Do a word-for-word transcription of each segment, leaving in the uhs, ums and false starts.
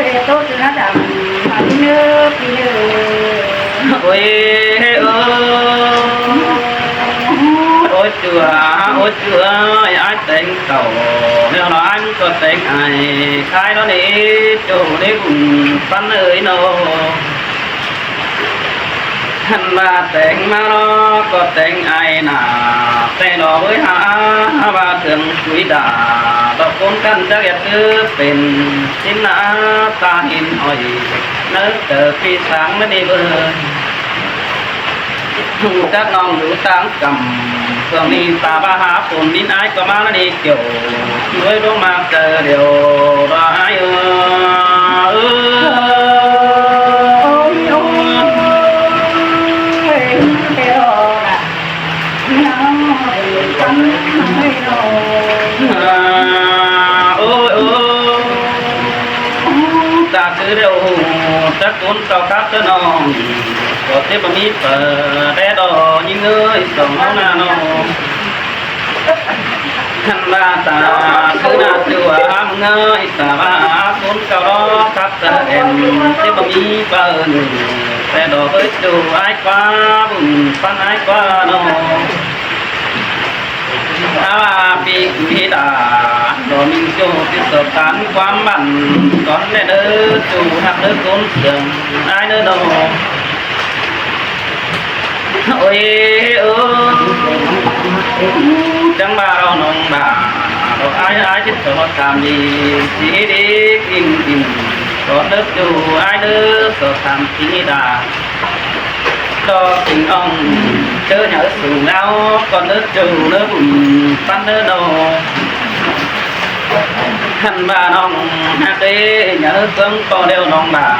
ơi, ê, ê, tố sư ná đăm, mà pi ơ, pi ơ. Ôi, ôi, ôi, ôi, chua, ôi, chua ơi, ải téng tảu, ꞌnéo nó ải ꞌmắn ꞌcọ téng ai, khai nó ꞌnị, ꞌchu ꞌnị bun ꞌpắn ơi nó. ꞌHặn ꞌva téng ꞌmá ꞌnọ ꞌcọ téng ai nả, té lo bới ha, ꞌva thướng cúi đả, đọ ꞌcốn căn chắc ꞌdệt cứ pên, sín nả ta hin ỏi, ꞌnớ tơ phi sáng ꞌmá đi bơi. Hảư chắc ꞌnọng dú ꞌtáng căm, ꞌphượng ꞌnị ta ꞌva hák pôn ꞌmín ải ꞌcọ ꞌmá ꞌnị kiẻo, ꞌchư ꞌlống ꞌmá ꞌtẹ điêu, đọ ải ơ. Ôi, ôi, ta cứ điêu, chắc ꞌcốn ꞌcọ khắp ꞌtớ ꞌnọng, ꞌcọ tiếp ꞌmí pơ, té đỏ ꞌnhính ơi, sỏng ꞌháu nả ꞌnọng. ꞌHặn ꞌva ta cứ nả ꞌchu ꞌva hák ꞌmắn ơi, ta ꞌva ꞌcốn ꞌcọ đỏ khắp ꞌtớ ên, tiếp ꞌmí pơ, té đỏ bới ꞌchu ải ꞌquá, bun ꞌpắn ải ꞌquá ꞌnọng. Hák ꞌva ꞌpi cúi đả, đỏ ꞌmí ꞌchu ꞌchư sổ tán ꞌquám băn, cón ꞌnẹ đớ ꞌchu ꞌhặc đớ ꞌcốn sương, ải đớ ꞌnọng. Ôi, ơ, chắng ꞌva đỏ ꞌnọng đả, đỏ ải, ải chết sổ tán đi, sí đi, in, in, cón đớ ꞌchu, ải đớ sổ tán sí đả. Đỏ kính ỏng, ꞌchớ nháư sung ꞌlẹo, cón đớ ꞌchu đớ bun ꞌpắn đớ ꞌnọng. ꞌHặn ꞌva ꞌnọng ꞌhặc đé, nháư ꞌpứng ꞌpo điêu ꞌnọng đả,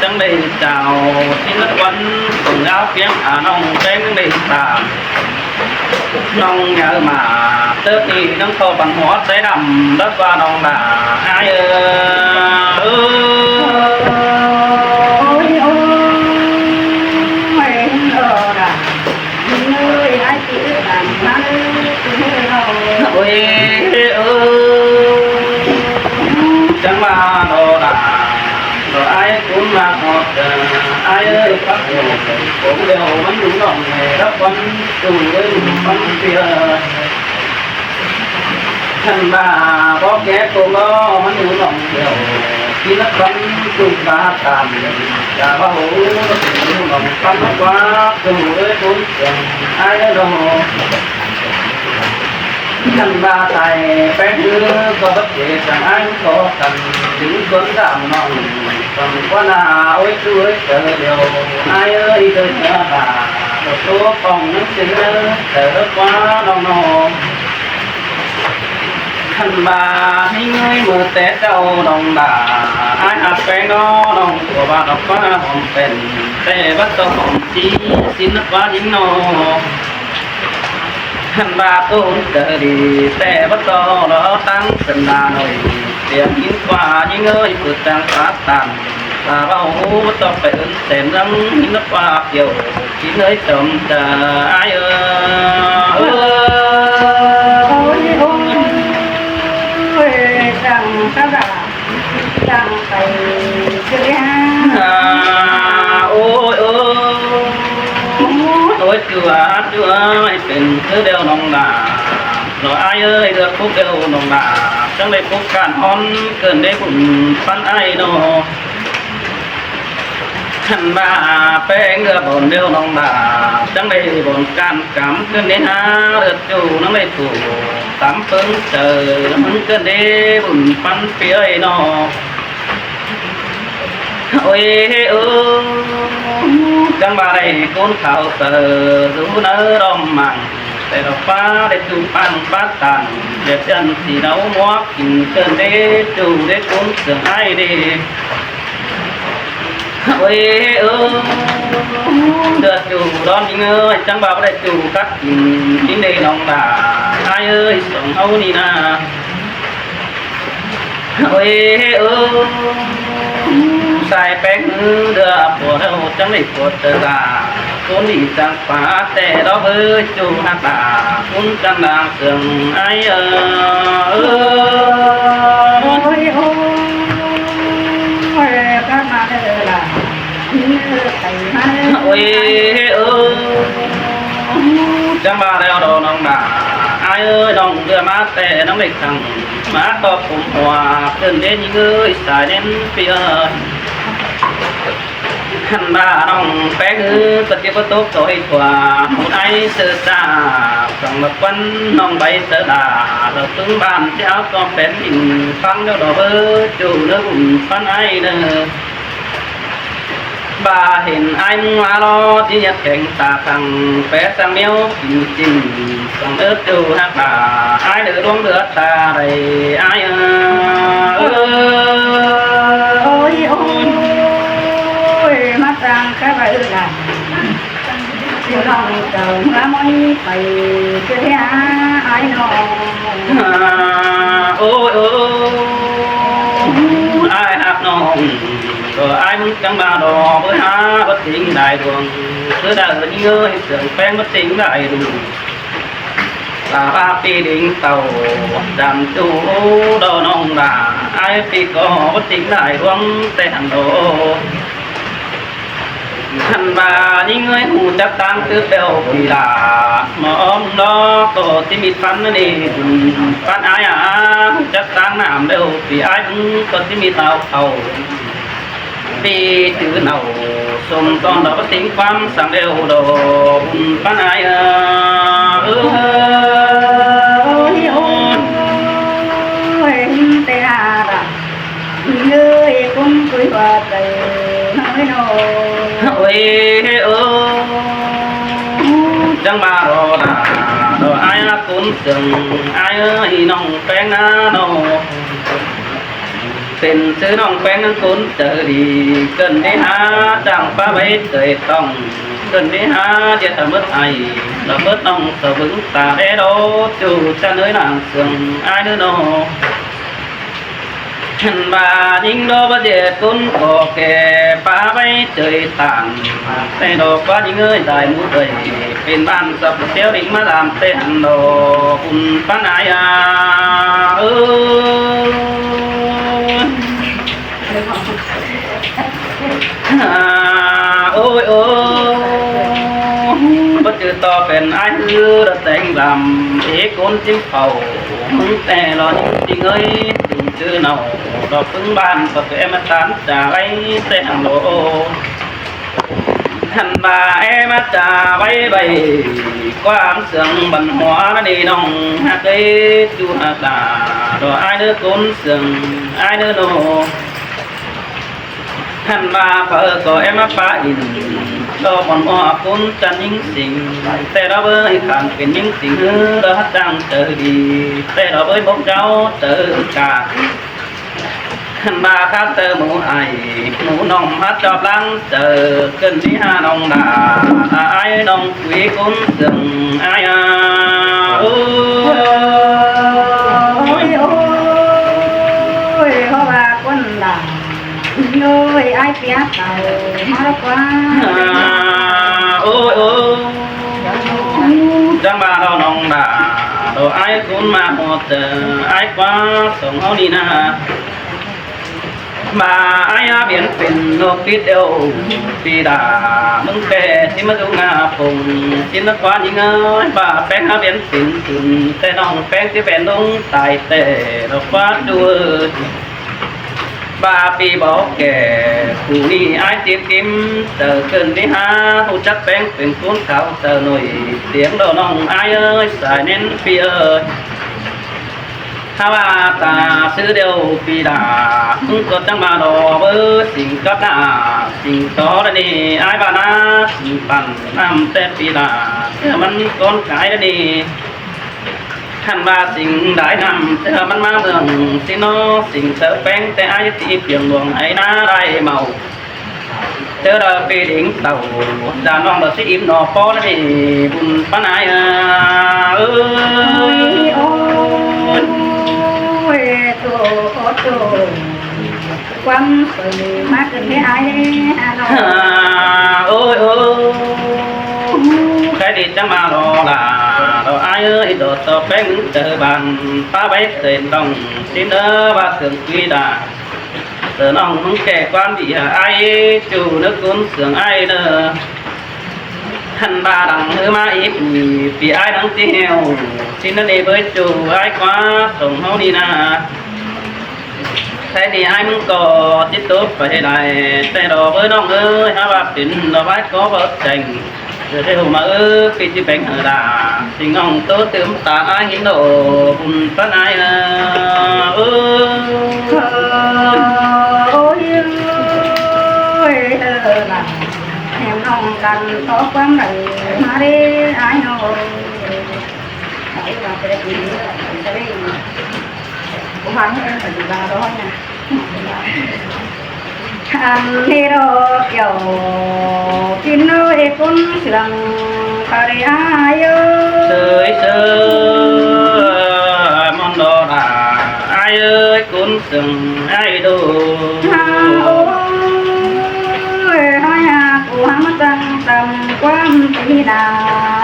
chắng đảy chảu, ꞌchí lất ꞌquắn, sung ꞌlẹo piếng a ꞌnọng téng đảy tả. ꞌNọng nháư ꞌmá, tớt đi ꞌnọng ꞌcọ păn hua té đăm, đớt ꞌva ꞌnọng đả, ải ơ. Ôi, ôi, ôi, ôi, ôi. Ôi, ơ, chắng ꞌva đỏ đả, đỏ ải ꞌcốn ꞌmá ꞌhọt, ải ơi, pắc ꞌnọng, ꞌcốn điêu ꞌmắn dú ꞌnọng ꞌnị, đắp ꞌquắn, ꞌchu đới ꞌmắn pia. ꞌHặn ꞌva bók ké ꞌcốn ꞌmắn dú ꞌnọng điêu, ꞌchí lất ꞌquắn, ꞌchu ꞌva tăm, chả ꞌva hố, dú ꞌnọng ꞌpắn ꞌquá, ꞌchu đới ꞌcốn sương, ải đỏ. ꞌHặn ꞌva tai pé ꞌhứ ꞌcọ báu kể chắng ải khó khăn, đính ꞌcốn dăm ꞌnọng, tăm ꞌquá nả, ôi ꞌchu ơi, chớ điêu, ải ơi, đới chớ ꞌva, đỏ ꞌtố pong nắng sính ꞌnớ, chớ đớt ꞌquá ꞌnọng ꞌnọng. Khăn ꞌva ꞌnhính ơi, ꞌmự té ꞌchạu ꞌnọng đaư, ai ꞌhặc ꞌpéng ꞌnọng ꞌcọ ꞌva ꞌnọng ꞌpá hỏm pên, té báu ꞌto hỏm ꞌchí, ꞌsịn ꞌnặp ꞌva ꞌnhính ꞌnọng. Khăn ꞌva ꞌcốn ꞌchớ đi, té báu ꞌto lo tắng sân đa ꞌnọi, tiêm ꞌnhính ꞌva ꞌnhính ơi, ꞌmự chắng pá tản, ta ꞌvạu hú báu ꞌto pay ứn tẻn ꞌnăng ꞌnhính ꞌnặp ꞌva kiêu. Kin ơi chom ta ai ơ. Ôi, ôi, ôi, chắng ta đa, chắng pay ꞌchư ꞌlẹo. À, ôi, ôi, ôi, ꞌchư a, ꞌchư a, pên ꞌchư ꞌlẹo ꞌnọng đaư. Lo ai ơi, được phúc ꞌlẹo ꞌnọng đaư. Chắng đảy phúc căn hón, ꞌcợn đảy bun ꞌphắn ai ꞌnọ. Khăn ꞌva ꞌpéng ꞌlẹo bón ꞌlẹo ꞌnọng đaư, chắng đảy bón căn cắm ꞌcợn đảy hả, ꞌlượt ꞌchu ꞌnăng đảy phủ tắm ꞌpứng chaư, ꞌmứng ꞌcợn đảy bun ꞌphắn ꞌpi ơi ꞌnọ. Ôi, ơ, chắng ꞌva đảy ꞌcốn khảu chaư, dú ꞌnớ đom măng, té ꞌnọng ꞌpá đảy ꞌchu ꞌphắn ꞌpá tản, điệt dăn ꞌchí ꞌnáo ꞌmuốc, kin ꞌcợn đảy ꞌchu đảy ꞌcốn sương ai đảy. Ôi, ơ, ꞌlượt ꞌchu đón ꞌnhính ơi, chắng ꞌva báu đảy ꞌchu cắp kin, ꞌnhính đảy ꞌnọng đaư, ai ơi, song ꞌháu ꞌnị ꞌna. Ôi, ơ, sai ꞌpéng ꞌmự đưa pua ꞌlẹo, chắng đảy pua chaư đa, ꞌcốn đi chắng pá té đó báu ꞌchu ꞌhặc đa, ꞌcốn căn đang sương ai ơ. Ôi, ôi, cắp ꞌma đưa đa. Ôi, ơ, chắng ꞌva ꞌlẹo đó ꞌnọng đaư, ai ơi, ꞌnọng đưa ꞌmá té ꞌnọng đảy khẳng, ꞌmá ꞌto phôm hua, ꞌcợn đảy ꞌnhính ơi, sai ꞌnén ꞌpi ơi. Khăn ꞌva ꞌnọng ꞌpéng ư, ꞌcọ ꞌchí báu tốc ꞌtoi ꞌtoi, ꞌmự ai sư ta, song ꞌlặc ꞌquăn ꞌnọng bay sư đa, ꞌlặc ꞌpứng ꞌván ꞌchí áo ꞌto pên ꞌnhính ꞌphắng ꞌlẹo đó báu ꞌchu ꞌnớ bun ꞌphắn ai ꞌnớ. ꞌVa hên ai ꞌmứng ꞌmá lo, ꞌchí ꞌnhặt keng ta khăng, pé sang ꞌmeo kin kin, song ớt ꞌchu ꞌhặc đa, ai đảy ꞌluống đưa ta đảy, ai ơ. Ôi, ôi, ôi, ꞌmá chắng cá báu ư đa. Kin ꞌnọng chaư ꞌmá ꞌmới pay, ꞌchư ꞌlẹo ai ꞌnọng. À, ôi, ôi, ai ꞌhặc ꞌnọng. Lo ai ꞌmứng chắng ꞌva lo báu hả báu têng đai đuống. ꞌCứ đaư ꞌnhính ơi, sương ꞌpéng báu têng đai đuống. Ta ꞌva ꞌpi đing tảu, dăm ꞌchu đó ꞌnọng đaư. Ai ꞌpi ꞌcọ báu têng đai đuống, té hăn đó. Khăn ꞌva ꞌnhính ơi, hảư chắc ꞌtáng ꞌtứ ꞌlẹo ꞌpi đa, ꞌmá óm đó ꞌcọ ꞌchí ꞌmí ꞌphắn ꞌnị, ꞌphắn ai à, hảư chắc ꞌtáng ꞌnặm ꞌlẹo ꞌpi ai, ꞌcọ ꞌchí ꞌmí tảu khảu. ꞌPi ꞌchư ꞌnạu, sôm ꞌtọn đó báu têng ꞌquám săng ꞌlẹo đó, ꞌphắn ai à. Ơ, ôi, ôi, ôi, té hả đa. Ơi, ꞌcốn ꞌcúi hua chaư ꞌnọng ơi ꞌnọ. Ôi, ơ, chắng ꞌva lo đa, lo ai ꞌcốn sương, ai ơi, ꞌnọng ꞌpéng ꞌna ꞌnọ. Pên ꞌchư ꞌnọng ꞌpéng ꞌnăng ꞌcốn chaư đi, ꞌcợn đảy hả chắng ꞌpá báu ꞌtoi tỏng, ꞌcợn đảy hả điệt ta mớt ai, ta mớt ꞌnọng ta bớng ta đé đó, ꞌchu chăn ơi, ꞌnăng sương ai ꞌnớ ꞌnọ. Khăn ꞌva ꞌnhính đó báu ꞌdệt ꞌcốn ꞌcọ kẻ ꞌpá báu ꞌtoi tản, té đó ꞌquá ꞌnhính ơi, đai ꞌmự đơi, pên ꞌván sắp ꞌtiếu đing ꞌmá đam té hăn đó, bun ꞌphắn ai à. Ơ. À, ôi, ôi, báu ꞌchư ꞌto pên ai ư, đó teng lăm, ê ꞌcốn ꞌchím khảu, ꞌmứng té lo ꞌnhính ơi, ꞌchư ꞌnạu, đó ꞌpứng ꞌván, ꞌcọ ꞌcứ ê ꞌmá tán, chả ꞌvạy, té hăn đó. Khăn ꞌva ê ꞌmá chả ꞌvạy ꞌvạy, ꞌquám sương văn hóa ꞌnị ꞌnọng ꞌhặc ê, ꞌchu ꞌhặc đa, đó ai ꞌnớ ꞌcốn sương, ai ꞌnớ ꞌnọ. Hăn ꞌva phaư ꞌcọ é ꞌmá pá ỉn, ꞌcọ bón ꞌmá cún chăn ꞌnhính sính, té ꞌlẹo bới khăn pên ꞌnhính sính ꞌhứ, ꞌlẹo hák ꞌchang chaư đi, té ꞌlẹo bới bốc dáo chaư cả. Hăn ꞌva khát chaư mú ải, mú ꞌnọng hák chóp ꞌláng chaư, ꞌcợn đi ha ꞌnọng đa, ải ꞌnọng quí cún sương ải a. Ôi, ôi, ôi, ꞌcọ ꞌva cún đa. Ôi, ải pía tảu, ꞌmá ꞌlẹo ꞌquá. À, ôi, ôi. Chắng ꞌva ꞌlẹo ꞌnọng đa, ꞌlẹo ải cún ꞌmá ꞌhọt, ải ꞌquá song ꞌháu ꞌnị ꞌna. ꞌVa ải a, biến pên ꞌnộc pít điêu, pi đa, ꞌmứng ꞌpẹ ꞌchí ꞌmá dú ngả phông, ꞌchí ꞌmá ꞌquá ꞌnhính ơi, ꞌva ꞌpéng a biến pên tủn, té ꞌnọng ꞌpéng ꞌchí pên ꞌlống tai té, ꞌlẹo ꞌquá ꞌchu ơi. ꞌVa pi báu kẻ, phủ ꞌnị ải ꞌchí ꞌtím, chaư ꞌcợn đi ha, ꞌhụ chắc ꞌpéng pên cún kháo chaư ꞌnọi, tiếng ꞌlẹo ꞌnọng ải ơi, sai ꞌnén pi ơi. Hák ꞌva ta ꞌsứ điêu pi đa, ꞌmứng ꞌcọ chắng ꞌva ꞌlẹo bới sính cắp ꞌna, sính tó ꞌlẹo ꞌnị, ải ꞌva ꞌna, sính păn ꞌnặm té pi đa, ꞌchưa ꞌmắn cón cai ꞌlẹo ꞌnị. Hăn ꞌva sính đai ꞌnặm, ꞌchưa ꞌmắn ꞌmá ꞌmướng, ꞌsịn ꞌnọ, sính chaư ꞌpéng té ải ꞌchí piêng luông ải ꞌna đảy máu. Chaư đa pi đing tảu, da ꞌnọng đa ꞌchí im ꞌnọ ꞌpo ꞌnị, bun ꞌpắn ải a. Ôi, ôi, ôi, tô, ôi, tô. ꞌQuám pơi ꞌmá ꞌcợn đi ải a ꞌnọng. À, ôi, ôi. Khái đi chắng ꞌva ꞌlẹo đa, ꞌlẹo ải ơi, ꞌlẹo tó ꞌpéng ꞌmứng chaư bản, pá báy tên tỏng, ꞌsịn ꞌnớ ꞌva sương quí đa. Tơ ꞌnọng ꞌmứng kẻ ꞌquám đi ha ải, ꞌchu ꞌnớ cún sương ải ꞌnớ. Hăn ꞌva đăng ꞌhứ ꞌmá íp, pi ải đăng ꞌchí ꞌhéo, ꞌsịn ꞌnớ đi bới ꞌchu ải ꞌquá song ꞌháu ꞌnị ꞌna. Thái đi ải ꞌmứng ꞌcọ ꞌchí tốp pay lai, té ꞌlẹo bới ꞌnọng ơi, hák ꞌva pên ꞌlẹo ải ꞌcọ báu chẻng. Ơ, ꞌtẹ ꞌhụ ꞌmá ơ, pi ꞌchí pên hảư đa, sính ꞌnọng ꞌtố tứm ta ải ꞌhính ꞌlẹo, bun ꞌpắn ải a. Ơ. Ôi, ôi, ơ, đa. Hên ꞌnọng căn tó ꞌquám đảy ꞌmá đi ải ꞌnọ. Ăn đi ꞌlẹo kiẻo, kin ơi cún sương ꞌcọ đi ải ơi. Sơi sơi, ꞌmón ꞌlẹo đa, ải ơi, cún sương ải đô. À, ôi, ải a, ꞌcọ hák ꞌmá chắng tăm ꞌquám pi đa,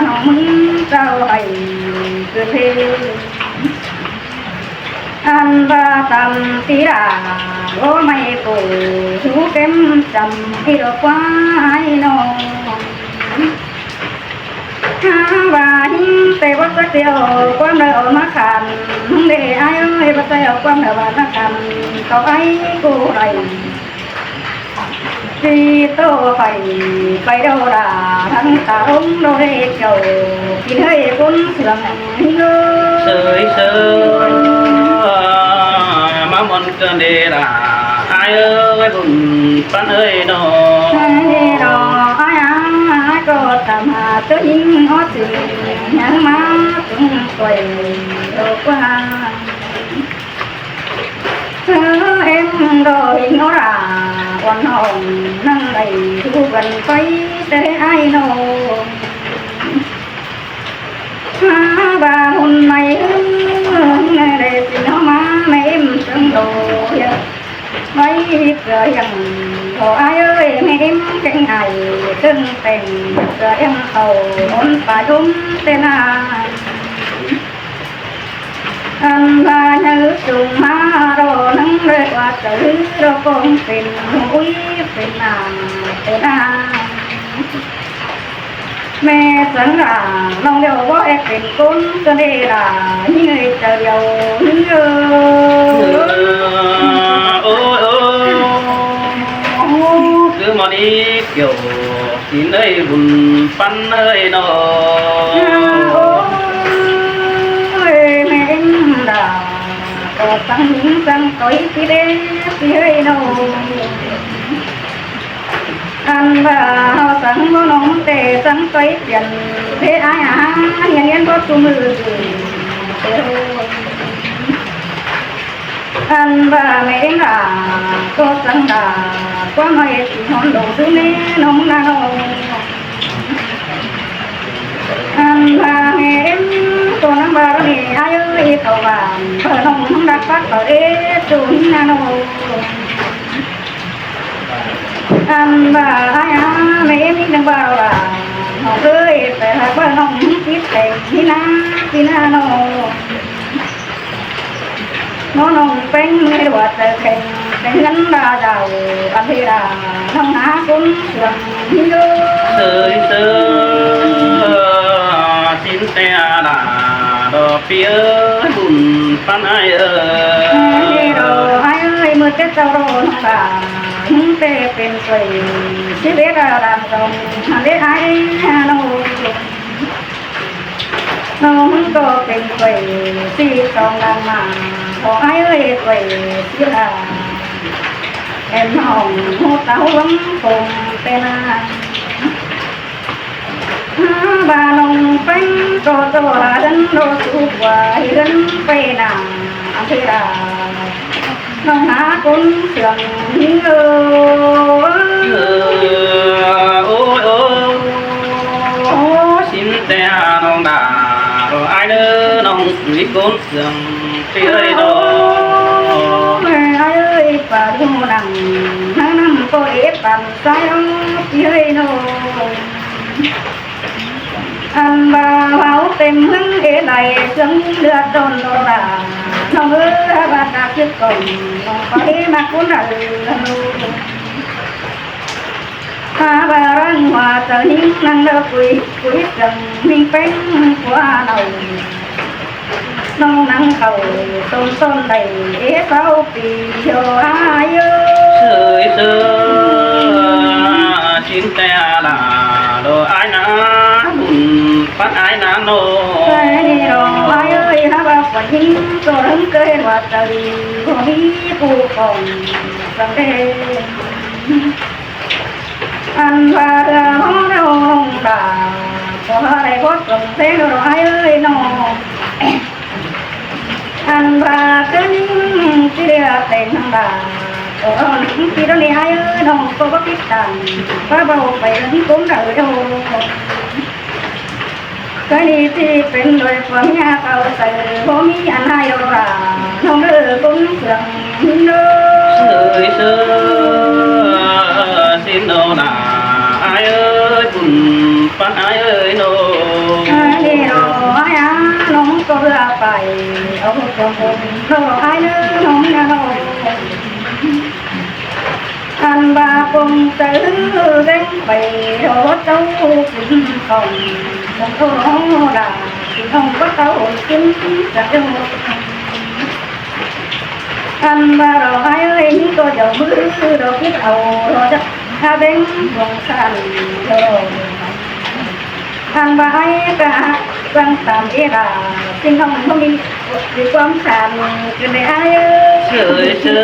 ꞌnọng ꞌmứng chảu ải ꞌcọ đi. Ăn ꞌva tăm pi đa, ꞌlẹo ꞌmạy ꞌcọ dú kém chăm ꞌpi ꞌlẹo ꞌquá ải ꞌnọ. Hák ꞌva ꞌhính té báu chắc ꞌtẹ ꞌquám đaư ꞌnọ ꞌmá khăn, ꞌhính đi ải ơi, báu chắc ꞌquám đaư ꞌnọ ꞌmá khăn, tó ải ꞌcọ đảy. Pi tô pay, pay đaư đa, hăn ta ꞌlống đô đi kiẻo, kin ơi cún sương ꞌnị ơi. Sơi sơi, ꞌmá ꞌmuôn ꞌcợn đi đa, ải ơi, bun ꞌpắn ơi ꞌnọ. Ải đi ꞌnọ, ải a, ải ꞌcọ tăm ha ꞌtứ ꞌhính ók sính, ꞌnhắng ꞌmá tung quay, đô ꞌquá. Ơ, êm đô ꞌhính ꞌnọ đa, ꞌquám ꞌnọng ꞌnăng đảy dú bươn pay té ải ꞌnọ. Hák ꞌva ꞌhún ꞌmạy ꞌhứ, đảy sính ꞌnọ ꞌmá, ꞌmẹ êm sương đô hiêng. Ải ꞌcọ hiêng, ꞌcọ ải ơi, ꞌmẹ êm kéng ải, sương pên ꞌcọ hiêng khảu, ôn pay ꞌlống té ꞌna. Ăn ꞌva ꞌnhá ꞌhứ sung ꞌmá ꞌlẹo ꞌnăng đảy ꞌquá chaư ꞌlẹo ꞌcóng pên, ui pên ꞌna, pên ꞌna. ꞌMẹ sương đa, ꞌnọng ꞌlẹo báu é pên cún, ꞌcọ đi đa, ꞌnhính ơi chaư điêu, ꞌnhính ơi. Ôi, ôi, ôi. Cứ ꞌmá đi kiẻo, kin ơi bun ꞌpắn ơi ꞌnọ. Ôi, ꞌmẹ êm đa, ꞌcọ săng ꞌhính săng ꞌtoi pi đé, pi ơi ꞌnọ. Ăn ꞌva ꞌháu sắng báu ꞌnọng té sắng ꞌtoi piến, thế ai hả, hiên hiên báu ꞌchu ꞌmự. Ăn ꞌva ꞌme ꞌếm ꞌva, ꞌcọ sắng ꞌva, ꞌquám ꞌmá ꞌhệt ꞌchí hón đu thứ ꞌmé ꞌnọng ꞌnạ ꞌnớ. Ăn ꞌva ꞌme ꞌếm ꞌcọ ꞌnắng ꞌva ꞌnị ai ơi, khảu ꞌva, ꞌpưa ꞌnọng ꞌnắng đắc phák khảu đế, ꞌchu ꞌnạ ꞌnớ. Ăn ꞌva ai hả, ꞌme ꞌếm ꞌnị ꞌnắng ꞌva ꞌva, ꞌnọng ơi, phải là ꞌpưa ꞌnọng ꞌchí kheng ꞌnị ꞌnạ, ꞌchí ꞌnạ ꞌnớ. ꞌNo ꞌnọng ꞌpéng ꞌmí ꞌva chaư kheng, kheng ꞌngớn đa đao, ăn ꞌhế đa, ꞌnọng ꞌnạ ꞌcốn sương ꞌnị ꞌnớ. ꞌSới ꞌsớ, ꞌsịn ꞌtẹ đa, ꞌlọ ꞌpi ơi, bun ꞌpắn ai ơi. ꞌNị ꞌlọ ai ơi, ꞌmự ꞌtẹ sau ꞌlọ ꞌnọng đa, ꞌhứng ꞌtẹ pên ꞌquay, ꞌchí bết đa đam dong, hăn đế ai hả ꞌnọng. ꞌNọng ꞌcọ pên ꞌquay, ꞌchí song đam ꞌmá, ꞌcọ ai ơi ꞌquay, ꞌchí đa. Em ꞌnọng ꞌhụ táo ꞌluống phông pên ꞌnạ. Hả ꞌva ꞌnọng ꞌpéng ꞌcọ ꞌchọ hả ꞌhướn ꞌlọ sú ꞌva ꞌhướn pên ꞌnạ, ăn ꞌhế đa. ꞌNọng ꞌnạ ꞌcốn sương ꞌnị ꞌnớ. Ôi ôi, ôi, ꞌsịn ꞌtẹ ꞌnọng đa, ꞌlọ ai ꞌnớ ꞌnọng ꞌcốn sương ꞌpi ơi ꞌnớ. Ôi, ai ơi, ꞌpá ꞌdu nẳng, nẳng ꞌnặm ꞌcọ ế păn sai ꞌnớ, ꞌpi ơi ꞌnớ. Ăn ꞌva ꞌháu têm ꞌhướn ế lai sương ꞌlứa đon ꞌnọ đa, ꞌnọng ơi, hả ꞌva ta kiếp cỏng, ꞌnọng ꞌcọ ế ꞌmá ꞌcốn đa ư ꞌnớ. Hả ꞌva răng hua chaư ꞌnhính ꞌnăng ꞌlứa cúi, cúi sương ꞌnhính ꞌpéng ꞌquá ꞌnọng. ꞌNọng ꞌnăng khảu tôm ꞌsốn đảy ế sáu pi ꞌhiếu ai ơi. ꞌSới ꞌsớ, ꞌsịn ꞌtẹ đa, ꞌlọ ai ꞌnạ, bun ꞌpắn ai ꞌnạ ꞌnớ. ꞌSới ꞌnị ꞌlọ ai ơi, hả ꞌva ꞌquá ꞌnhính ꞌcọ ꞌhứng ꞌcới ꞌva chaư, ꞌcọ ꞌmí ꞌpú khong săng đế. Ăn ꞌva ꞌlứa ꞌhó ꞌlứa ꞌnọng đa, ꞌcọ hả đảy bót sông ꞌtếng ꞌlọ ai ơi ꞌnớ. Ăn ꞌva ꞌcứ ꞌnhính ꞌchí ꞌlứa ꞌtếng ꞌnọng đa, ꞌcọ ꞌnhính ꞌchí ꞌlứa ꞌnị ai ơi ꞌnọng, ꞌcọ báu kít tẳng, báu báu pay ꞌlứa ꞌnhính cốm đa ư đô. ꞌCọ ꞌnị ꞌchí pên đuổi ꞌquám ꞌnhá khảu chaư, báu ꞌmí ăn ai ꞌlọ đa, ꞌnọng ꞌlứa cốm sương ꞌnớ. ꞌSới ꞌsớ, ꞌsịn ꞌnớ đa, ai ơi, bun ꞌpắn ai ơi ꞌnớ. Ai ꞌnị ꞌlọ ai hả, ꞌnọng ꞌcọ ꞌlứa pay, au ꞌcọ bun ꞌnọ ai ꞌnớ, ꞌnọng ꞌnạ ꞌnớ. Ăn ꞌva ꞌcốn chaư ꞌdến pay ꞌlọ ꞌchọ kin khong, ꞌcốn ꞌchọ ꞌnọ đa, kin khong báu ꞌchọ kin chaư. Ăn ꞌva ꞌlọ ai ơi, ꞌnhính ꞌcọ dau ꞌmự ꞌlọ kít au ꞌlọ chắc, hả ꞌdến khong san ꞌlọ. Ăn ꞌva ai ꞌcọ ꞌquám sam ế đa, kin khong ꞌmá ꞌmí, ꞌmí ꞌquám sam ꞌcọ đảy ai ơi. ꞌSới ꞌsớ,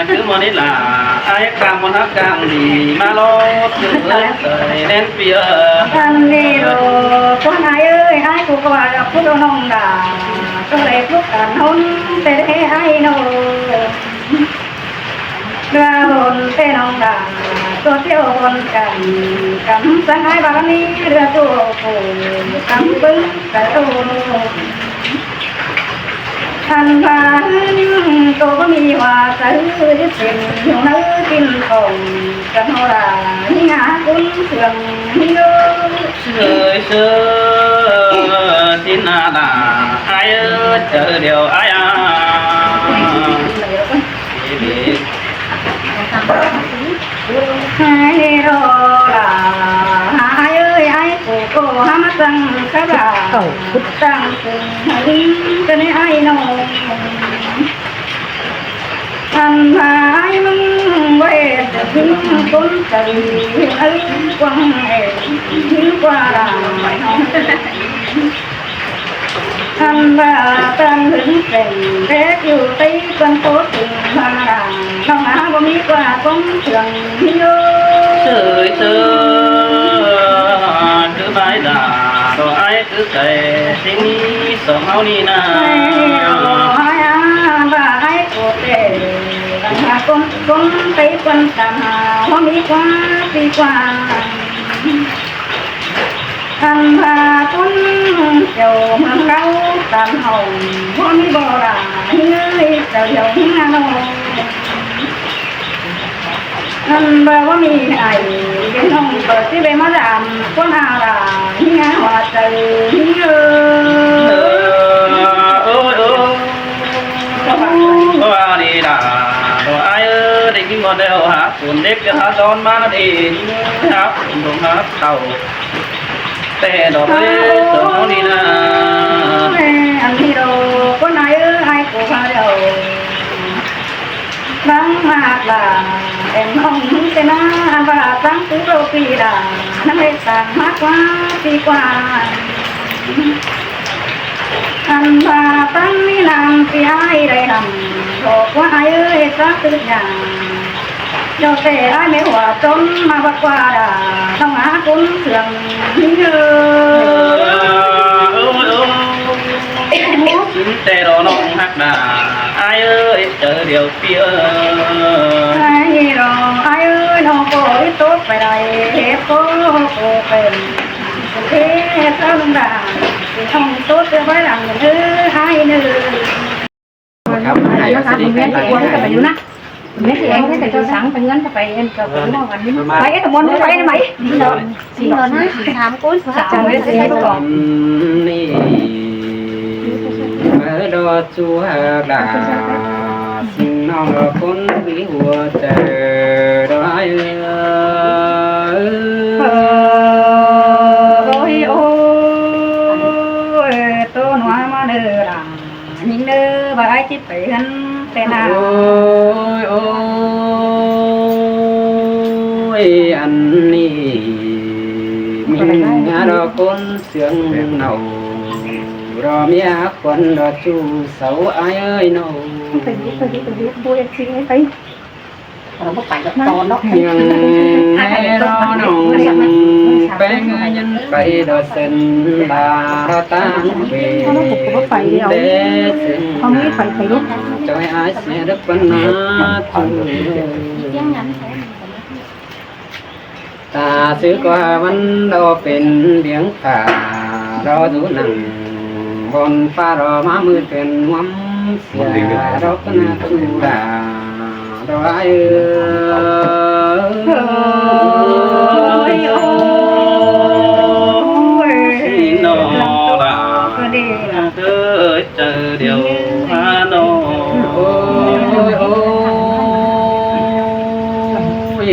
ꞌcứ ꞌmá ꞌnị đa, ai ꞌcọ ꞌmá hả ꞌcọ đi ꞌmá ꞌlọ, ꞌcứ ơi, ơi, ꞌnén ꞌpi ơi. Ăn ꞌnị ꞌlọ, ꞌcốn ai ơi, ai ꞌcọ ꞌcọ ꞌlạ phút ꞌnọng đa, ꞌcọ đảy phút ăn ꞌhôn, ꞌtẹ đảy ai ꞌnớ. ꞌLứa ꞌhôn ꞌtẹ ꞌnọng đa, ꞌcọ ꞌtiếu ꞌhôn căn, căn săng ai ꞌva ꞌnị ꞌlứa ꞌchu phủ, căn ꞌpứng căn ꞌchu. Ăn ꞌva ꞌnhính ꞌcọ báu ꞌmí ꞌva chaư, ꞌdí pên ꞌnhính ꞌnớ kin khong, căn ꞌhó đa, ꞌnhính hả ꞌcốn sương ꞌnhính ꞌnớ. ꞌSới ꞌsớ, ꞌsịn ꞌnạ đa, ai ơi, chaư điêu ai a. Ai ꞌlọ đa, ai ơi, ai ꞌcọ ꞌcọ hả ꞌmá săng khắp đa, săng sương ꞌnhính ꞌcọ ꞌnị ai ꞌnớ. Ăn ꞌva ai ꞌmứng ꞌvạy tơ ꞌnhính ꞌcốn chaư, ơi ꞌquăng ê, ꞌnhính ꞌquá đa. Ăn ꞌva ꞌtan hứng pên đét dú Tây ꞌquám ꞌtố tứm ꞌva ꞌnọng ꞌnớ báu ꞌmí ꞌquá ꞌcốn sương ꞌnị ꞌnớ. Sới sới, cứ bái đả đó ai cứ kể xin sổ máu đi na. Ai ăn ꞌva ai cô tê ꞌva ꞌcốn ꞌcốn Tây ꞌquám ꞌtan báu ꞌmí ꞌquá ꞌpi ꞌquá. Ăn ꞌva ꞌcốn Chảu ꞌmướng ꞌló ꞌtan hảư ꞌmí báu đả ꞌnhính ơi Chảu Thiẻo ꞌnhính ꞌnớ. Ăn ꞌva báu ꞌmí ai ꞌnhính ꞌnọng ꞌcọ ꞌchí ꞌvạy ꞌmá đả ꞌcốn ꞌnớ đả ꞌnhính ꞌnớ hua chaư ꞌnhính ơi. Ôi ôi. Ôi, đi đả đó ai ơi, đi kinh ngon đeo hả, cuốn đếp cho hả đón má nó đi, hả, cuốn đúng hả, tàu. Tê đó bế, sớm nó đi na. Ăn đi đó, ꞌcốn ai ơi, ai cô hả đâu. Bang mát là em hông hứng tê na, ăn ꞌva tăng tú đâu ꞌpi đả, năng lê sang mát ꞌquá ꞌpi ꞌquá. Ăn ꞌva tăng ꞌmí năng ꞌpi ai đảy hẳn, ꞌcọ ꞌquá ai ơi, ta tứt nhả. Chảu tê ai ꞌmí hua ꞌtốn ꞌmá bát ꞌquá đả, ꞌnọng ꞌnớ ꞌcốn sương ꞌnhính ơi. Tê đó ꞌnọng ꞌhặc đả, ai ơi, Chảu Thiẻo ꞌpi ơi. Ai đó, ai ơi, ꞌnọng ꞌcọ ꞌhịt ꞌtố pay đảy, hếp ꞌcọ ꞌcọ pên. Thế sao lung đả, thì ꞌnọng ꞌtố tứ bái đẳng ꞌnớ, ai ꞌnớ. ครับ ให้ เสียง เสียง เสียง เสียง เสียง เสียง เสียง ไปเอ็นกับหม้อกันนี่ ไปเอ็นกับหม้อ ไปได้ไหม สี่ สาม คน สาม คน สี่ สาม คน นี่ เมื่อรอจัวดา สิ่งน้องรอคนวิหัวใจ รอ โอ้ย โอ้ย โตหนัวมาเด้อล่ะ ยิงเด้อ บ่าอ้ายสิไปเฮือนแต่หน้า โอ้ย โอ้ย อันนี้ มีงาดอกคนเสืองเนา รอเมียควันดอกจูเสาอ้ายเอ้ยเนา ไปดิ ไปดิ ไปดิ ผู้เอฟซี ไป เราก็ไปกับตอนเนาะ ยังแน่รอน้องแป้งยันไปดอเส้นลาเราตั้งเวร เขาไม่ไปไปลูก จอยอาเสียดับปัญหาจู ตาซื้อก็วันเราเป็นเลี้ยงตา เราดูหนังบนฟ้าเรามามือเป็นหวมเสีย เราก็น่าจูดา เราไอ้เอ้ย โอ้ย น้องดา เอ้ย เจอเดียวหาน้อง โอ้ย โอ้ย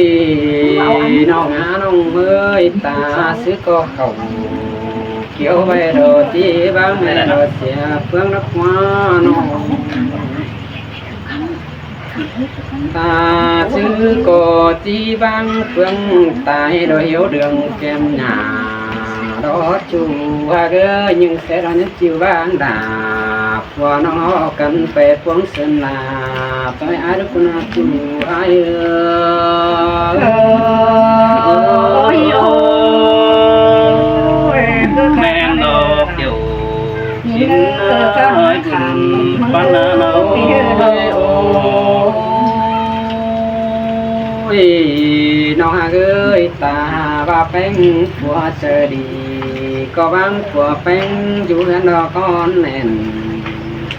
น้องหาน้องเอ้ย ตาซื้อก็เขา เกี่ยวไว้ดอกที่บางแม่ดอกเสียเฟืองนักว่าน้อง ตาซื้อก็ที่บางเฟืองตายดอกเหียวเดืองแก้มหนา ดอกจูว่าเด้อยิงเสร็จดอกนี้จิวบางดา ผัวน้องเอากันไปปวงเสินลา ต้อยอาดุกนาจูอ้ายเอ้ย โอ้ย โอ้ย แม่นดอกเดียว กินเอ้ย กินปานนาเนา โอ้ย โอ้ย น้องหากเอ้ย ตาว่าแป้งผัวเจอดี ก็บางผัวแป้งอยู่เฮือนดอกอ่อนแน่น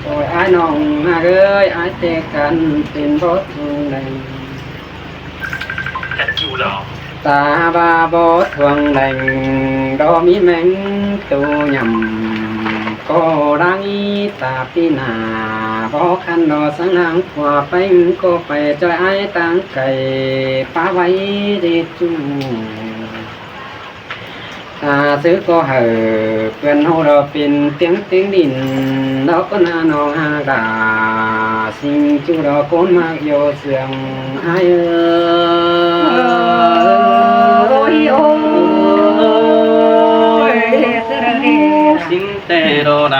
โอ้ย อ้ายน้องหากเอ้ย อ้ายเจอกันเป็นบ่ทุงแดง ตาว่าบ่ทวงแดง ดอกมีแมงตัวยำ ก็ร่างอีตาปีหนา บ่คันดอกสังนางผัวแป้งก็ไปจอยอ้ายต่างไก่ ป้าไว้เดจู ตาซื้อก็เหอะ เปื่อนเฮาดอกเป็นเตียงเตียงดิน ดอกก็นาน้องหากดา สิ่งจูดอกโกนมากโยเสืองอ้ายเอ้ย โอ้ย โอ้ย สิ่งแต่ดอกดา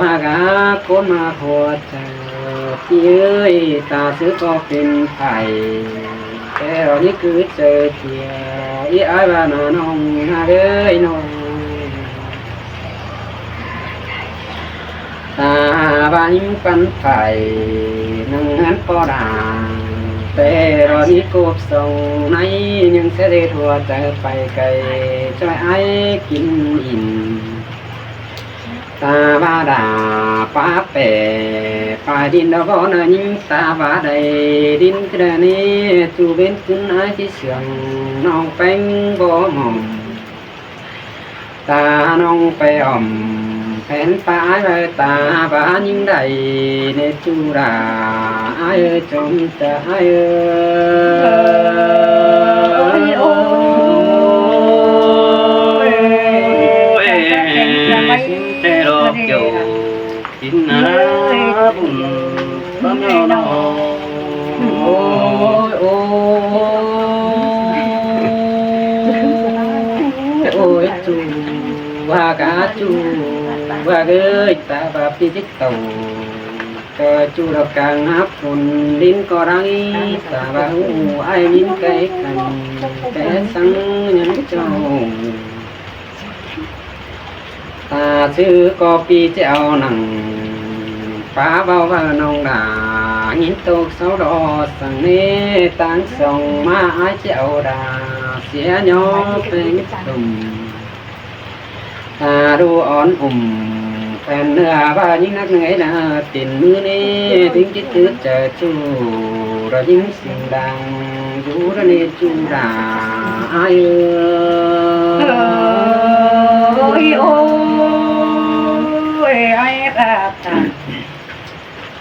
hák ꞌcốn ꞌmặc ꞌhọt chaư, ꞌpi ơi, ta ꞌsứ ꞌcọ pên phay, té ꞌlẹo ꞌnị cứ chaư ꞌchưa, ꞌí ái ꞌva ꞌna ꞌnọng ꞌhặc ới ꞌnọng. Ta ꞌva ꞌnhính pắn phay, nẳng ꞌhướn ꞌpo đa, té ꞌlẹo ꞌnị cộp song ꞌnị, ꞌnhắng ꞌsứ ꞌdệt ꞌhọt chaư pay cay, ꞌchoi ái kin ỉn. Ta ꞌva đa pá pẻ, pay đin đo báu ꞌna ꞌnhính, ta ꞌva đảy đin cá đa ꞌnị, ꞌchu bến ꞌcứn ái ꞌchí siêng, ꞌnọng ꞌpéng báu mỏng. Ta ꞌnọng pay ỏm, phen pá ái ꞌva ta ꞌva ꞌnhính đảy, ꞌnị ꞌchu đa, ái ơi chom ta ái ơi. Ôi, ôi, ôi, té ꞌlẹo kiêu, kín ná bun, bun ꞌnọ. Ôi, ôi, ôi, ꞌchu hák ꞌchu hák ới, ta ꞌva ꞌpi ꞌchí tảu, ꞌcọ ꞌchu đao cang hák phôn, đin ꞌcọ đang ꞌí, ta ꞌva ꞌhụ ái ꞌnhính cay căn, té săng ꞌnhắng ꞌchọ. Ta ꞌsứ ꞌcọ ꞌpi ꞌchí au nẳng, pá báu ꞌva ꞌnọng đa, ꞌnhính tốc sáu đo săng ꞌnị, táng song ꞌmá ái ꞌchí au đa, sia ꞌnhó ꞌpéng tủm. Ta đu ón ủm, phen ꞌnưa ꞌva ꞌnhính nắc ꞌnưng ái ꞌna, tin ꞌmứ ꞌnị, ꞌtếng ꞌchí tứ chaư ꞌchu, đa ꞌnhính sing đang, dú đa ꞌnị ꞌchu đa, ái ơi. Ôi, ôi, ái ta ta.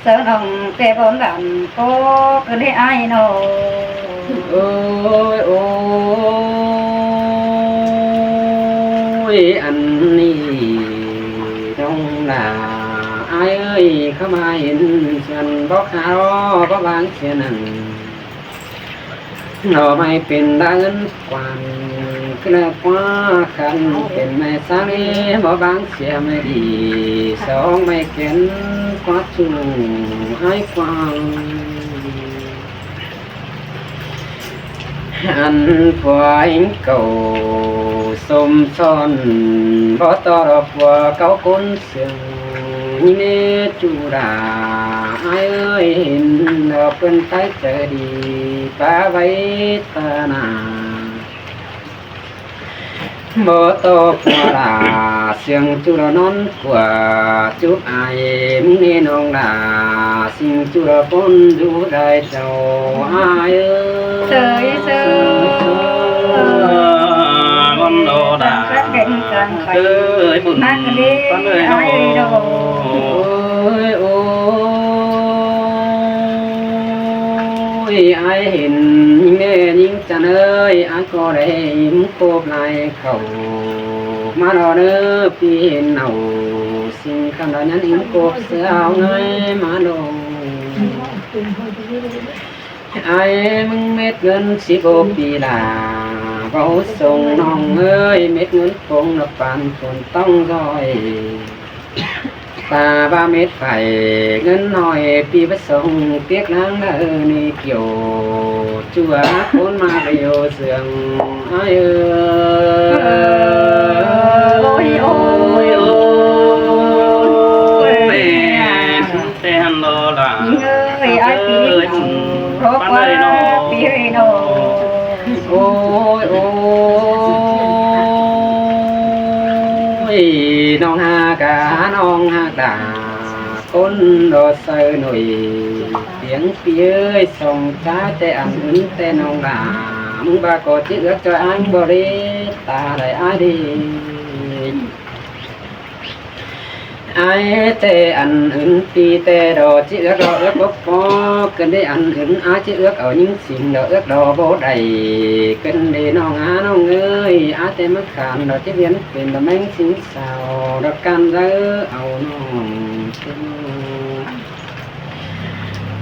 Saư ꞌnọng té bón bản ꞌcọ cứ đi ái ꞌnọ. Ôi, ôi, ăn ꞌnị ꞌnọng đa, ái ơi, khắm ꞌva hên suôn bók hả lo, bók báng sia nẳng. Nó ꞌmạy pên đa ứn quan, cứ ꞌna ꞌquá khăn pên ꞌmạy sáng ꞌnị, bók báng sia ꞌmạy đi, song ꞌmạy kén ꞌquá ꞌchu ái ꞌquá. Ăn phua ꞌhính cảu sôm son, bók ꞌto lo phua cáu ꞌcốn siêng, ꞌnị ꞌchu đa, ái ơi, hên lo ꞌpươn tái chaư đi, pá ꞌvạy ta nả. Bók ꞌto phua đa, siêng ꞌchu lo ꞌnón ꞌquá, chúp ai ꞌmứng ꞌnị ꞌnọng đa, siêng ꞌchu lo ꞌpôn dú đai chảu ái ơi. Sơi, sơi. Bón đo đa. Sắt kén cang khay. Ơi, bun. Ăn đi, păn ơi, ái ơi, đô. Ôi, ôi. Ôi, ái hên ꞌnhính ꞌnê ꞌnhính chăn ơi, ái ꞌcọ đảy ꞌmí cộp lai khảu. ꞌMá lo ꞌnớ ꞌpi hên nảu, ꞌsịn khăn lo nhắn ꞌmí cộp ꞌsứa au ꞌngai ꞌmá lo. Ái ꞌmứng mết ꞌngớn síp báu pi đa, báu sông ꞌnọng ơi, mết ꞌngớn pông lo păn phôn ꞌtóng ꞌdọi. Ta ꞌva mết phải ꞌngớn ꞌnọi pi báu sông, piếc ꞌláng đa ꞌnị kiẻo, ꞌchua ꞌcốn ꞌmá ꞌva dú siêng ái ơi. Ôi, ôi, ôi, ôi. Té hăn lo đa. Ơi, ái pi ơi, bun. Rô păn ơi ꞌnọ. Pi ơi ꞌnọ. Ôi, ôi, ꞌnọng hák a, ꞌnọng hák đa, ꞌcốn lo saư ꞌnọi, piếng pi ơi, song ꞌchá té ăn ứn té ꞌnọng đa, ꞌmứng ꞌva ꞌcọ ꞌchí ước ꞌchoi áng báu đi, ta đảy ái đi. Ái té ăn ứn pi té đo ꞌchí ước lo ước báu ꞌpọ, ꞌcứn đi ăn ứn ái ꞌchí ước au ꞌnhính sing lo ước đo báu đảy, ꞌcứn đi ꞌnọng a ꞌnọng ơi, ái té ꞌmá khan lo ꞌchí ꞌviến pên lo ꞌméng sing sao, lo căn dư au ꞌnọng.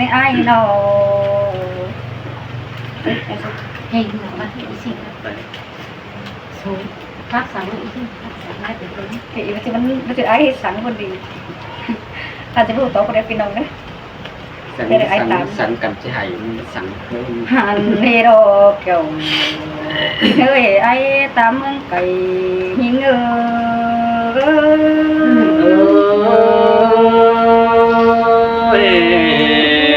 ꞌnị ai ꞌnọ. Hên ꞌnọ ꞌmắn ꞌnị ꞌsịn. Số, phát sóng ꞌnị ꞌsịn, phát sóng ꞌnị ꞌsịn. Cái ý ꞌmắn ꞌchư ai sóng ꞌmắn đi. Ăn ꞌchư ꞌhụ tó ꞌcọ đảy ꞌpi ꞌnọng ꞌnớ. Sóng, ꞌchư ai sóng, tám. Sóng cắm ꞌchư hảy, sóng ꞌhướn. Hẳn ꞌnị ꞌnọ, kiểu. Ơi, ai ta ꞌmướng cay ꞌnhính ơi. Ôi,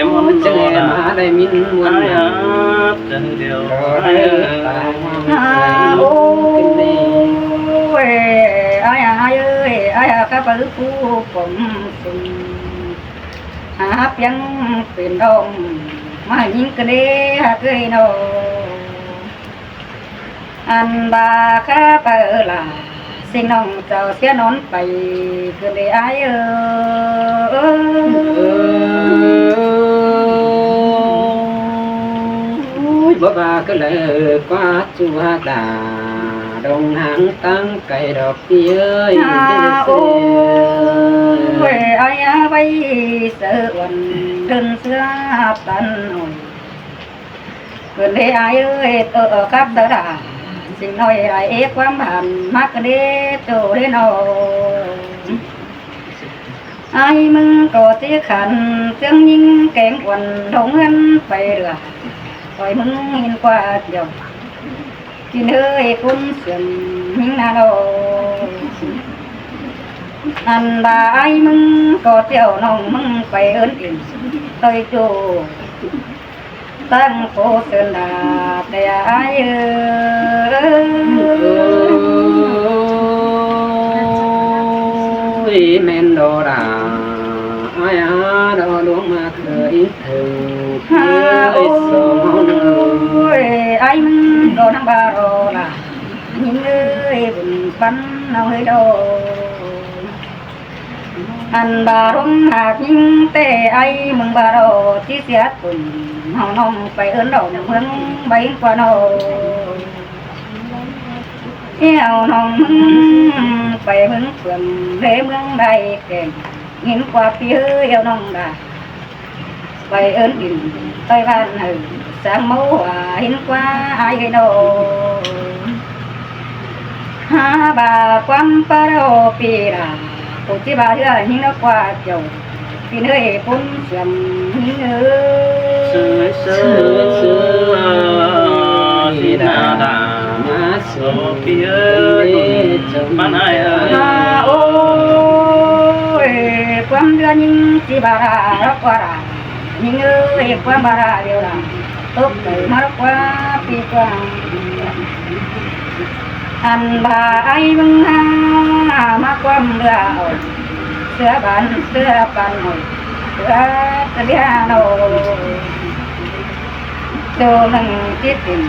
ꞌmắn ꞌchớ ꞌnị ꞌmá đảy ꞌmí ꞌmuôn ai ꞌnặn. Ơ, ơ, ơ. À, ôi, ai, ai ơi, ai, à, khắp ư phú cống sung. À, háp piếng pên đom, ꞌmá ꞌnhính ꞌcọ đé hák ơi ꞌnọ. Ăn ꞌva khắp ư lả, ꞌsịn ꞌnọng chảu sia ꞌnón pay, ꞌcọ đé ai ơ. Ôi, báu ꞌva ꞌcọ ꞌlới ꞌquá ꞌchu hák đa, đông háng ꞌtáng cay đọc ꞌpi ơi. À, ôi, ai à, vay sia uôn đơn sia tăn ôi. ꞌCọ đé ai ơi, ơ, ơ, khắp sia đa, ꞌsịn ꞌnọi ai ế ꞌquám hẳn, ꞌmá ꞌcọ đé ꞌchu đé ꞌnọ. Ai ꞌmứng ꞌcọ ꞌchí khăn, ꞌchương ꞌnhính kéng uôn, đông ꞌngớn pay lưa, ꞌtoi ꞌmứng ꞌnhính ꞌquá kiẻo. ꞌKín ơi, ꞌcốn siam ꞌnhính ꞌnặn ꞌnọ. Ăn ꞌva ai ꞌmứng ꞌcọ ꞌchẹo ꞌnọng ꞌmứng pay ớn ỉn, ꞌtoi ꞌchu ꞌtáng phô sươn đa, ꞌtẹ ai ơ. Ôi, ꞌmen ꞌlọ đa, ai à, ꞌlọ ꞌluống ꞌmá ꞌcọ ín thửng. À, ôi, ôi, ai ꞌmứng ꞌcọ ꞌnăng ꞌva ꞌlọ đa, ꞌnhính ơi, bun păn ꞌnọng ơi ꞌlọ. Ăn ꞌva ꞌluống hák ꞌnhính ꞌtẹ ai ꞌmứng ꞌva ꞌlọ, ꞌchí sia tủn ꞌháu ꞌnọng pay ớn đom ꞌmướng bay ꞌquá ꞌnọ. Eo ꞌnọng ꞌmứng pay ꞌmướng Phượng, ꞌlế ꞌmướng Đài Keng, ꞌnhính ꞌquá ꞌpi ơi, eo ꞌnọng đa. Pay ơn ỉn ꞌtoi ꞌván hảư, sáng máu hua ꞌhính ꞌquá ai ơi ꞌnọ. Hák ꞌva ꞌquám ꞌpá ꞌlọ ꞌpi đa, ꞌcọ ꞌchí ꞌva ꞌhứa ꞌnhính ꞌnọ ꞌquá kiẻo, ꞌpi ơi ꞌcốn siam ꞌnhính ơi. Sư, sư, sư, sư đa đa, ꞌmá sư ꞌpi ơi, ꞌcốn chôm ꞌmắn ai ơi. À, ôi, ꞌquám ꞌhứa ꞌnhính ꞌchí ꞌva đa, ꞌlọ ꞌquá đa. ꞌNhính ơi, ꞌquám ꞌva đa điêu đa, tốc cay ꞌmá ꞌlọ ꞌquá ꞌpi ꞌquá. Ăn ꞌva ai ꞌmứng hák ꞌmá ꞌquám ꞌlứa ôi, sia bán, sia bán ôi, sia ꞌcọ ꞌlứa ꞌnọ. ꞌChu ꞌnưng ꞌchí tỉn,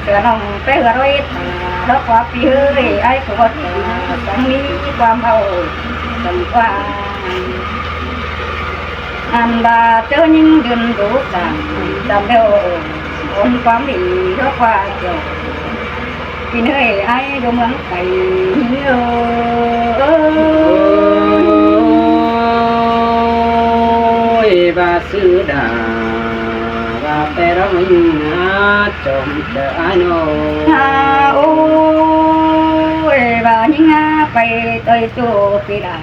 sia ꞌnọng pé ꞌhứa ꞌlới ta, ꞌlọ ꞌquá ꞌpi ơi, ai ꞌcọ ꞌva ta, sáng ꞌmí ꞌquám au, sáng ꞌquá. Ăn ꞌva ꞌchớ ꞌnhính đưn đu săng, chăm ꞌlẹo ôn ꞌquám đi ꞌlọ ꞌquá kiẻo. ꞌPi ơi, ai ꞌlọ ꞌmướng cay ꞌnhính ơi. Ôi, ꞌva sư đa, ꞌva pé ꞌlọ ꞌmá ꞌnhính hák chôm ꞌchớ ai ꞌnọ. À, ôi, ꞌva ꞌnhính hák pay ꞌtoi ꞌchu ꞌpi đa.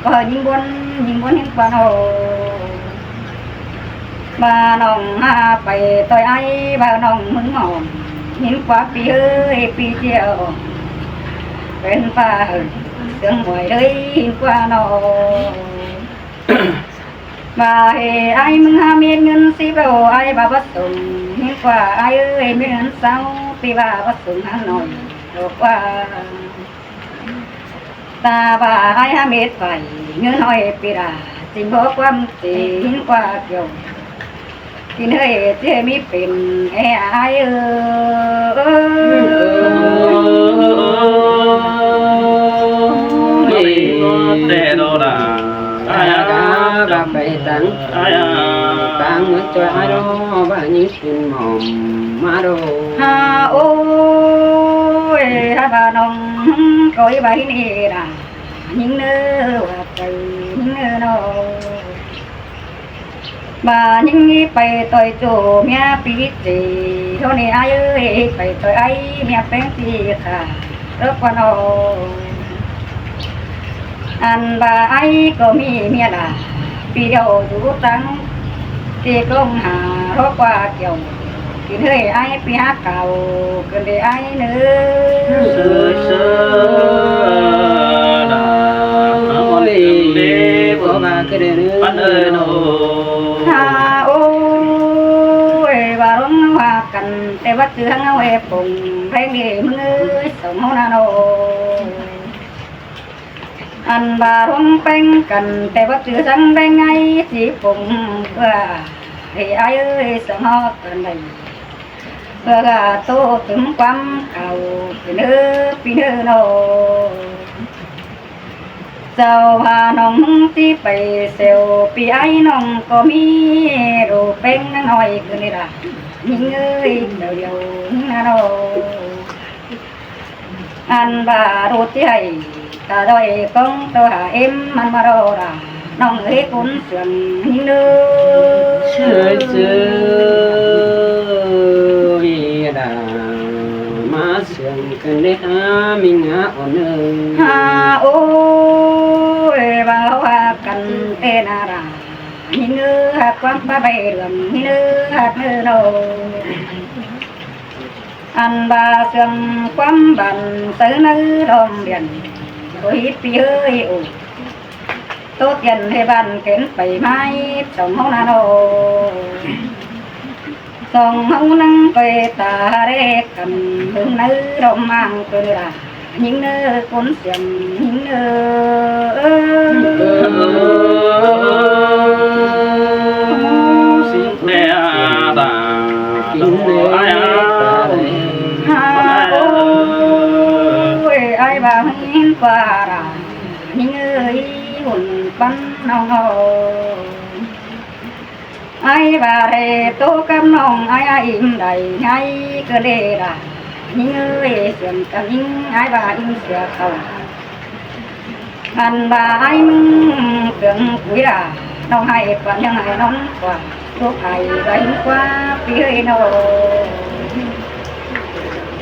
Báu ꞌnhính ꞌbuôn, ꞌnhính ꞌbuôn ꞌhính ꞌquá ꞌnọ. ꞌVa ꞌnọng hák pay ꞌtoi ai, ꞌva ꞌnọng ꞌmứng mỏm, ꞌhính ꞌquá ꞌpi ơi, ꞌpi ꞌchẹo. Pên ꞌpá hảư, sương muối ꞌlới ꞌhính ꞌquá ꞌnọ. ꞌVa ê ai ꞌmứng hák mết ꞌngớn síp ꞌlẹo ai ꞌva báu sung, ꞌhính ꞌquá ai ơi, mết ꞌngớn sáu, ꞌpi ꞌva báu sung hák ꞌnọi, ꞌlẹo ꞌquá. Ta ꞌva ai hák mết pay, ꞌngớn ꞌnọi ꞌpi đa, ꞌchí báu ꞌquám ꞌchí ꞌhính ꞌquá kiẻo. ꞌPi ơi, ꞌchí ꞌmí pên é ai ơ. Ôi, ꞌtẹ ꞌlọ đa, ai à, đa, đa pay táng, ai à, táng ꞌmá ꞌchoi ai ꞌlọ, ꞌva ꞌnhính pên mỏm ꞌmá ꞌlọ. À, ôi, hák ꞌva ꞌnọng ꞌcọ ꞌva ꞌhính ê đa, ꞌnhính ꞌnớ, ꞌva pay ꞌnhính ꞌnớ ꞌnọ. ꞌVa ꞌnhính ꞌmí pay ꞌtoi ꞌchu ꞌmía ꞌpi ꞌchí, ꞌlẹo ꞌnị ai ơi, pay ꞌtoi ai ꞌmía ꞌpéng ꞌpi khả, ꞌlẹo ꞌquá ꞌnọ. Ăn ꞌva ai ꞌcọ ꞌmí ꞌmía đa, ꞌpi ꞌlẹo dú táng, ꞌpi ꞌcóng hả, ꞌlẹo ꞌquá kiẻo. Kin hơi ai pi hák cảo cơn đê ai nư. Sư sư đà. Ôi, bố bà cứ đê nư. Bắn ơi nô. Ha ôi, bà rong hoa căn, tê bắt chư hăng ôi pùng, reng đi mưng ơi, sống hô na nô. Ăn ba ruông peng căn, tê bắt chư răng đen ngay, chỉ phùng bơ. Ê ai ơi, sống hô căn đen. Bơ gà tô tứm quắm cảo, pi nơ, pi nơ nô. Sau hà nông mưng tí pay sêu, pi ai nông có mi, rô peng năng nói cứ nê ra. Nhính ơi, đầu điều, na nô. Ăn ba rô tí hay, ta đòi công tơ hà êm, ăn ba rô ra. Nông ơi cún sương, nhính ơi. Sư sư, vì đà, má sương cơn đê ha, mình ngã ổn ơi. Ha ôi, bao ha căn tê na ra. Nhính ơi, ha quán ba bay đường, nhính ơi, ha nơ nô. Ăn ba sương quắm bàn, sớ nơ đom điện, ôi pi hơi ổ. Tô tiền hơi bàn kén pay mai, sống hô na nô. Sống hô năng quê ta rê cầm, hứng nơ đom mang quê ra. Nhính nơ cún sương, nhính nơ. Xin đe ta, đe ai à. Ha ôi, ai ba hứng qua ra. Nhính ơi, hùn bắn nông hô. Ai ba rê tô cắp nông, ai ai im đảy, ai cơ lê ra. Nhính ơi, sương cắp nhính, ai ba im sửa khẩu. Ăn ba ai mưng, sương cúi ra, nông ai quán, nông ai nón quán, thuốc ai ba im qua, pi hơi nô.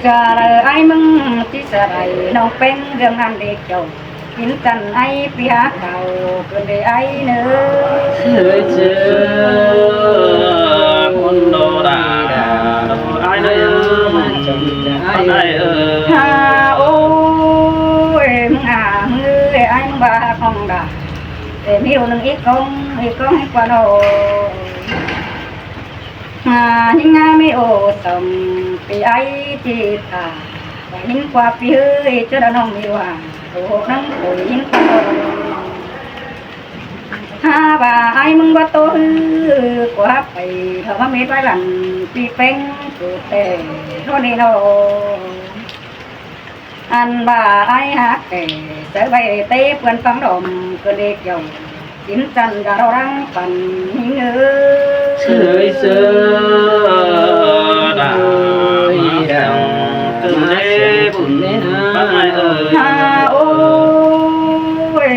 Chả lơ ai mưng, chỉ xa đảy, nông peng, gương ăn đi chồng. Kín căn ai pi hák cảo, cơn đê ai nơ. Sư sư, môn đô đà, ai nơ, ai ơi. Ha ôi, mưng à, mưng ơi, ai mưng ba hák hông đà. Tê miu nưng í công, í công hí qua nô. Nga, nhính nga mi ô sông, pi ai chi ta. Ba nhính qua pi hơi, chớ đa nông mi hoa. Ô hô năng ôi nhính qua nô. Ha ba ai mưng ba tô hư, qua pay, thơ ba mết ba lăn, pi peng, tu tê, thô nê nô. Ăn ba ai hák kẻ, sớ bay tê pươn păng đom, cơn đê kiều. Kín căn đà rô răng păn nhính ơi. Sư sư, đà, đà, đà, đà, đà, đà, đà. Ha ôi,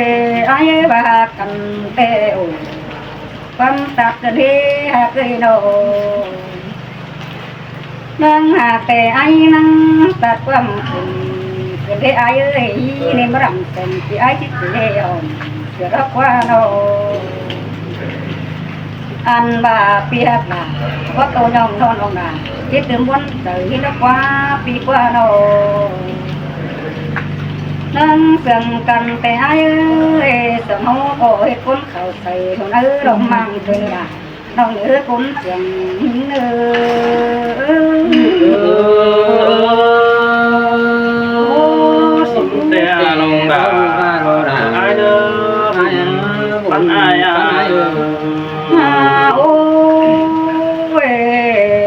ai ơi ba căn tê ôi. Quăm tặc cơn đê hák ơi nô. Năng hák tê ai năng tặc quăm khửn, cơn đê ai ơi, nên bá răm tông, pi ai chít cơn đê ỏn, sửa rốc qua nô. Ăn ba pi hák nà, có tô nhông thon ỏng nà, chít tứm bón tơ hít rốc qua, pi qua nô. Năng sương căn tê ai ơi, sương hô cô hít cốn khảu sơi, hôn ơi rông mang cơn đà. Nông ơi cún sương nơ. Ô, sung tê nông đà. Ai đơ, ai đơ, bắn ai à. À, ôi,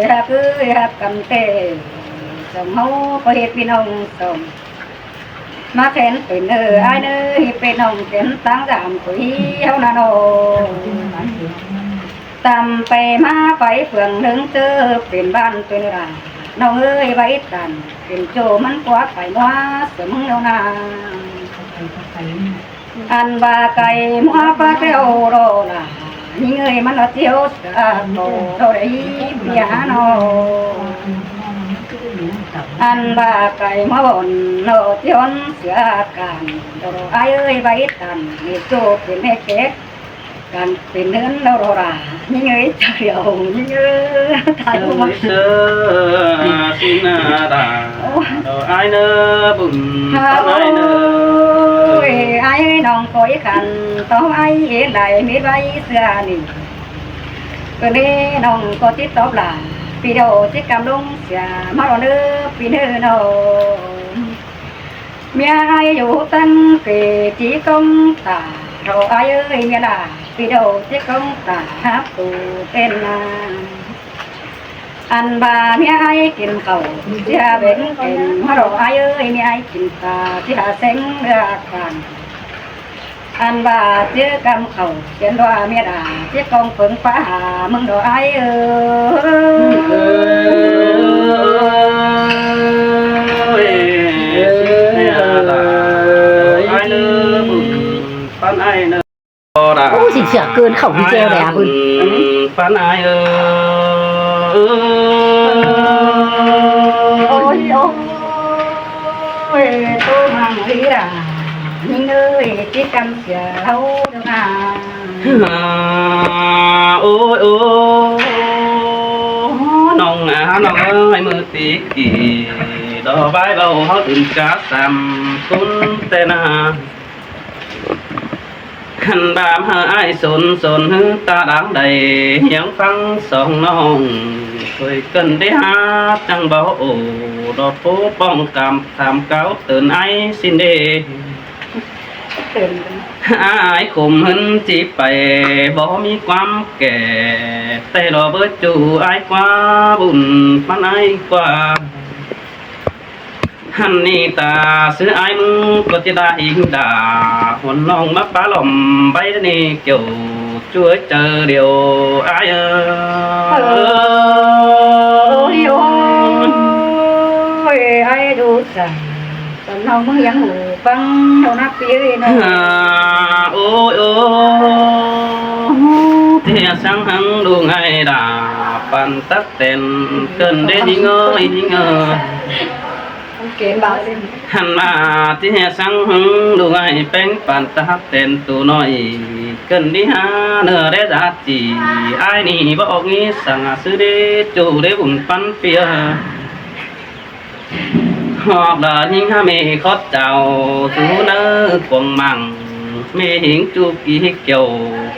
hák ơi, hák căn tê. Sông hô, có hiệp pi nông sông. Mă khen pên ơ ai nơ, hí pên nông khen táng dam cú hí hâu na nô. Tăm pay mă pay phường nướng tơ pên ban pên ra. Nông ơi bái tăn, pên chô măn quá pay mua sớm hâu na. Ăn ba cay mua ba kéo đô la. Nhính ơi măn nó thiếu sửa tổ đô đấy bia nô. Ăn ba cay mua bổn nô thiếu sửa cản đô ai ơi bái tăn, hí chô pên hê chết. căn pên ꞌhướn ꞌnớ ꞌlẹo ꞌlạ. ꞌNhính ơi, ꞌchạu điêu ꞌnhính ơi, ta ꞌlụk ꞌmá. Ôi, sớ, xin nả đà. Ôi. Đó ai ꞌnớ bun ꞌpắn ai ꞌnớ. Ôi, ai ơi, ꞌnọng ꞌcọ í căn, ꞌtó ai ế lai mết ꞌvạy ꞌsứa ꞌnị. ꞌCọ ꞌnị ꞌnọng ꞌcọ ꞌchí tóp ꞌlạ, ꞌpi điêu ꞌchí ꞌcắm ꞌlống sia, ꞌmá ꞌló ꞌnớ, ꞌpi ꞌnớ ꞌnọng. ꞌMía ai dú ꞌtáng kê ꞌchí ꞌcóng ta, ꞌló ai ơi ꞌmía ꞌlạ, ꞌpi điêu ꞌchí ꞌcóng ta hák tu pên na. Ăn ꞌva ꞌmía ai kin khảu, ꞌchí ha bén kên, ꞌmá ꞌló ai ơi ꞌmía ai kin ta, ꞌchí ha seng ꞌlứa căn. Ăn ꞌva ꞌchí ꞌcắm khảu, ꞌchí ꞌlúa ꞌmía ꞌlạ, ꞌchí ꞌcóng phớng pá ha ꞌmướng ꞌló ai ơi. Ôi, xin nả đà, ai ꞌnớ bun ꞌpắn ai ꞌnớ. Ôi, xin sửa cơn khẩu video này à, Bươn? ꞌPắn ai ơi. Ôi, ôi. Ôi, ꞌtố mang ꞌlí đà. ꞌNhính ơi, ꞌchí ꞌcắm sia ꞌháu ꞌnớ à. À, ôi, ôi. ꞌNọng à, ꞌnọng ơi, ꞌmự tí kỉ. Đó ꞌvạy ꞌvạu ꞌháu tứn cá sắm cún ꞌtẹ na. Hăn bám hơ ai sốn sốn hứ ta đáng đảy hiếng phăng song ꞌnọng. Thôi cần đế há chăng báo ổ, đó phố pong cam tham cáo tớn ai xin đế. Ai khum hứn ꞌchí pay báu ꞌmí ꞌquám kẻ, ꞌtẹ lo bớ ꞌchu ai ꞌquá bun ꞌpắn ai ꞌquá. Hăn ꞌnị ta ꞌsứ ai ꞌmứng ꞌcọ ꞌchí đa hính đa, huôn ꞌnọng ꞌmá pá lỏm ꞌvạy ꞌnị kiẻo ꞌchu ơi chaư điêu ai ơi. Ôi, ôi, ai đu săng, tăm ꞌnọng ꞌmứng ꞌhiếng hủ ꞌphắng ꞌnọng ꞌnặp ꞌpi ơi ꞌnọng. À, ôi, ôi, ꞌchí ꞌhế săng hăng đu ꞌngai đa, păn tắc tẻn, cơn đế ꞌnhính ơi, ꞌnhính ơi. Hăn ꞌva ꞌchí ꞌhế săng hăng đu ꞌngai ꞌpéng păn tắc tẻn tu ꞌnọi, cơn đế há ꞌnớ đé dá chỉ, ai ꞌnị báu ꞌnị săng ꞌsứ đế ꞌchu đế bun ꞌpắn ꞌpi ơi. Họp đa ꞌnhính há mê khót chao, dú ꞌnớ cuông măng, mê hính ꞌchu kí hính kiẻo,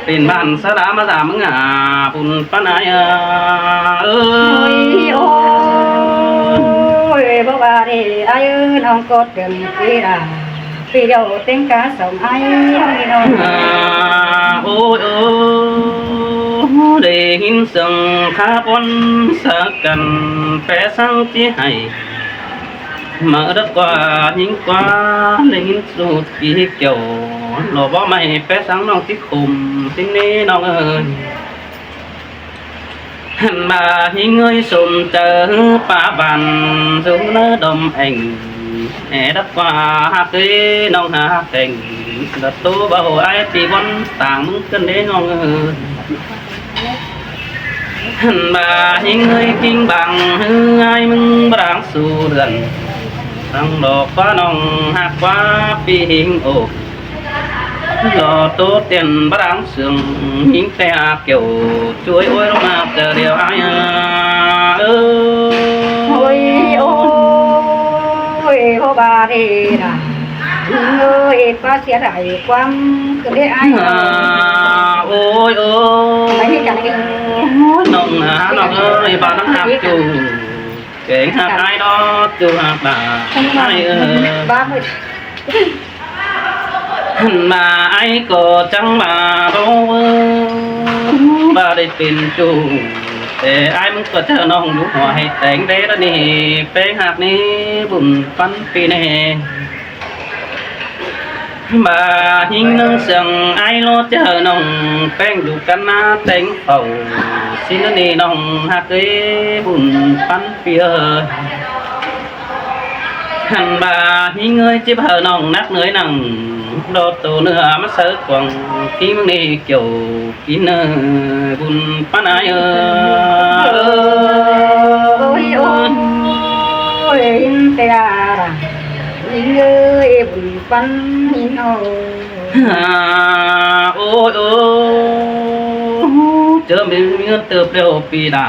pên ꞌmắn sa đá ꞌmá dá ꞌmứng à, bun ꞌpắn ai à. Ôi, ôi, báu ꞌva đế, ai ơi, ꞌnọng ꞌcọ tơm ꞌpi đa. ꞌPi điêu ꞌtếng cá song ai ꞌnọng ꞌnị ꞌnọng. À, ôi, ôi, đảy hính sương khá bón sa căn, pé săng ꞌchí hảy. Mơ đắc ꞌquá, ꞌnhính ꞌquá, đảy hính sụt kí kiẻo. Lo báu ꞌmạy pé săng ꞌnọng ꞌchí khum, ꞌchí ꞌnị ꞌnọng ơi. Hăn ꞌva ꞌnhính ơi sôm chaư pá ban, dú ꞌnớ đom ẻng, é đắc ꞌquá hák ới ꞌnọng hák ẻng, đa tô báu ai ꞌpi bón tang ꞌmứng cơn đế ꞌnọng ơi. Hăn ꞌva ꞌnhính ơi king bang, hứ ai ꞌmứng bang su đươn, tăng đo ꞌquá ꞌnọng hák ꞌquá ꞌpi hính ổ. Lo tô tiên bá đáng sương, hính ꞌtẹ kiẻo, chuối ôi ꞌlống hák chaư điêu ai à. Ôi, ôi, báu ꞌva đế đa. Ôi, ꞌpá sia đảy ꞌquám, cơn đế ai à. À, ôi, ôi. Ôi, ꞌnọng à, ꞌnọng ơi, báu ꞌnăng hák ꞌchu. Kéng hák ai đó, ꞌchu hák đa. Ai ơi. Bác ơi. Hăn ꞌva ai ꞌcọ chắng ꞌva báu, ꞌva đảy pên ꞌchu. Té ai ꞌmứng ꞌcọ chaư ꞌnọng dú hua hảư téng đé đa ꞌnị, ꞌpéng hák ꞌnị, bun ꞌpắn ꞌpi ꞌnị. ꞌVa ꞌhính ꞌnưng sương ai ꞌló chaư ꞌnọng, ꞌpéng dú căn ꞌná téng phảu, ꞌsịn ꞌnị ꞌnọng hák ới bun ꞌpắn ꞌpi ơi. Hăn ꞌva ꞌhính ơi ꞌchí hảư ꞌnọng nắc ꞌnới nẳng, đo tô ꞌnưa ꞌmá sáư cuông, ꞌhính ꞌmướng ꞌnị kiẻo, kin ơ bun ꞌpắn ai ơi. Ôi, ôi, ôi, ꞌhính ꞌtẹ đa, ꞌhính ơi, bun ꞌpắn ꞌhính ơi. À, ôi, ôi. ꞌlẹo pi đa,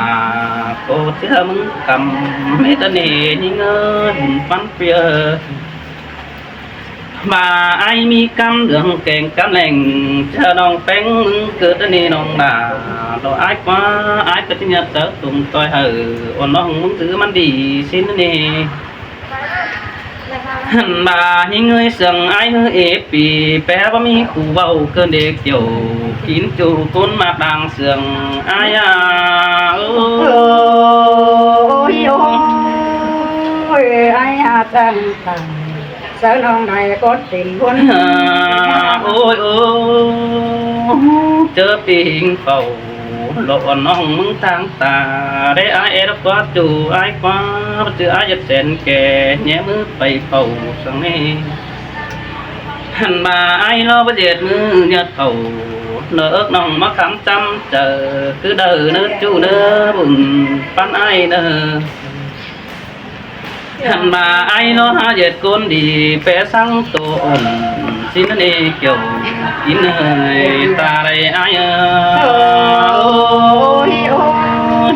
ꞌcọ ꞌchưa ꞌmứng ꞌcắm, ꞌmí ta ꞌnị ꞌnhính ơi, bun ꞌpắn ꞌpi ơi. ꞌVa ai ꞌmí ꞌcắm ꞌlương keng ꞌcắm ꞌleng, ꞌchưa ꞌnọng ꞌpéng ꞌmứng ꞌcọ ta ꞌnị ꞌnọng đa, ꞌlọ ai ꞌquá, ai ꞌcọ ꞌchí ꞌnhá chaư tôm ꞌtoi hảư, ôn ꞌnọng ꞌmứng thứ ꞌmắn đi ꞌsịn ꞌnị. ꞌVa ꞌnhính ơi sương ai ꞌhứ ế pi, ꞌpé báu ꞌmí khu ꞌvạu ꞌcợn đê kiẻo, kin ꞌchu ꞌcốn ꞌmặc đang sương ai a. Ôi, ôi, ai a chăng chăng, saư ꞌnọng đảy ꞌcọ tỉnh ꞌhuôn. Ôi, ôi, ꞌchớ pi ꞌhính pảu, ꞌlọ ôn ꞌnọng ꞌmứng tháng ta, đé ai é đắc ꞌquá ꞌchu, ai ꞌquá, ꞌchư ai ꞌdệt sẻn kẻ, ꞌnhé ꞌmứ pay pảu sương ꞌnị. ꞌVa ai ꞌlọ báu ꞌdệt ꞌmứ ꞌnhá pảu, ꞌnớ ớc ꞌnọng ꞌmá khắm chăm chaư, cứ đaư ꞌnớ ꞌchu ꞌnớ, bun ꞌpắn ai ꞌnớ. ꞌVa ai ꞌlọ hák ꞌdệt ꞌcốn đi, ꞌpé săng tô ôn, ꞌsịn ꞌnị kiẻo, kin ơi, ta đảy ai ơi. Ôi, ôi,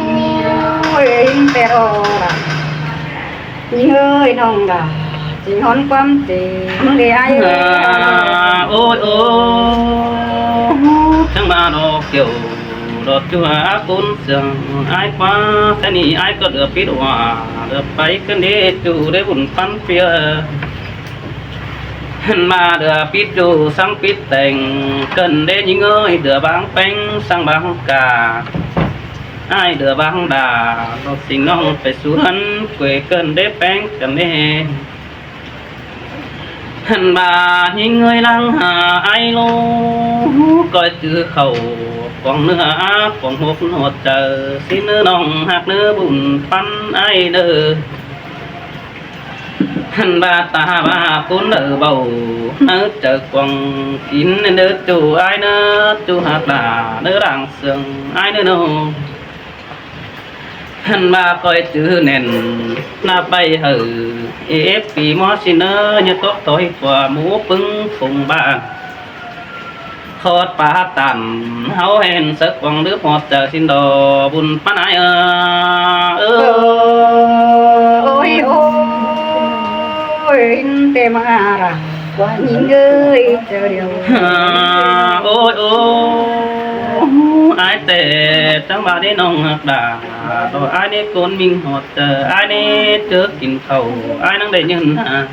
ôi, ꞌpé ꞌlọ đa. ꞌNhính ơi ꞌnọng đa, ꞌchí ꞌhón ꞌquám ꞌchí, ꞌmứng đi ai ơi. Ôi, ôi, chắng ꞌva ꞌnọ kiẻo, ꞌlọ ꞌchu hák ꞌcốn sương ai ꞌquá, ꞌtẹ ꞌnị ai ꞌcọ đảy pít ꞌva, đảy pay ꞌcợn đê ꞌchu đảy bun ꞌpắn ꞌpi ơi. ꞌVa đảy pít ꞌchu săng pít teng, ꞌcợn đê ꞌnhính ơi đảy bang ꞌpéng săng bang ca. Ai đảy bang đa, ꞌlọ sính ꞌnọng pay sú ꞌhướn, quê ꞌcợn đê ꞌpéng căn ꞌnị. ꞌVa ꞌnhính ơi lăng ha ai ꞌlọ, ꞌcoi ꞌchư khảu, cuông ꞌnưa a, cuông hốc ꞌnọ chaư, ꞌsịn ꞌnớ ꞌnọng ꞌhặc ꞌnớ bun ꞌpắn ai ꞌnớ. ꞌVa ta ꞌva ꞌcốn đaư báu, ꞌnớ chaư cuông kin ꞌnớ ꞌchu ai ꞌnớ, ꞌchu ꞌhặc đa ꞌnớ đang sương ai ꞌnớ ꞌnớ. ꞌVa ꞌcoi ꞌchư nẻn, ꞌnạp pay hảư, ê ép pi ꞌmo ꞌsịn ꞌnớ, ꞌnhá tốc ꞌtoi ꞌquá ꞌmú ꞌpứng phông bản. Khót pá tản, ꞌháu hên saư cuông đứp ꞌhọt chaư ꞌsịn đó, bun ꞌpắn ai ơ. Ơ. Ôi, ôi, ôi, ꞌtẹ ꞌmá đa, ꞌquá ꞌnhính ơi, chaư điêu. Ôi, ôi, ai ꞌtẹ, chắng ꞌva đé ꞌnọng ꞌhặc đa, đó ai ꞌnị ꞌcốn ꞌminh ꞌhọt chaư, ai ꞌnị ꞌchớ kin khảu, ai ꞌnăng đảy nhưn ha.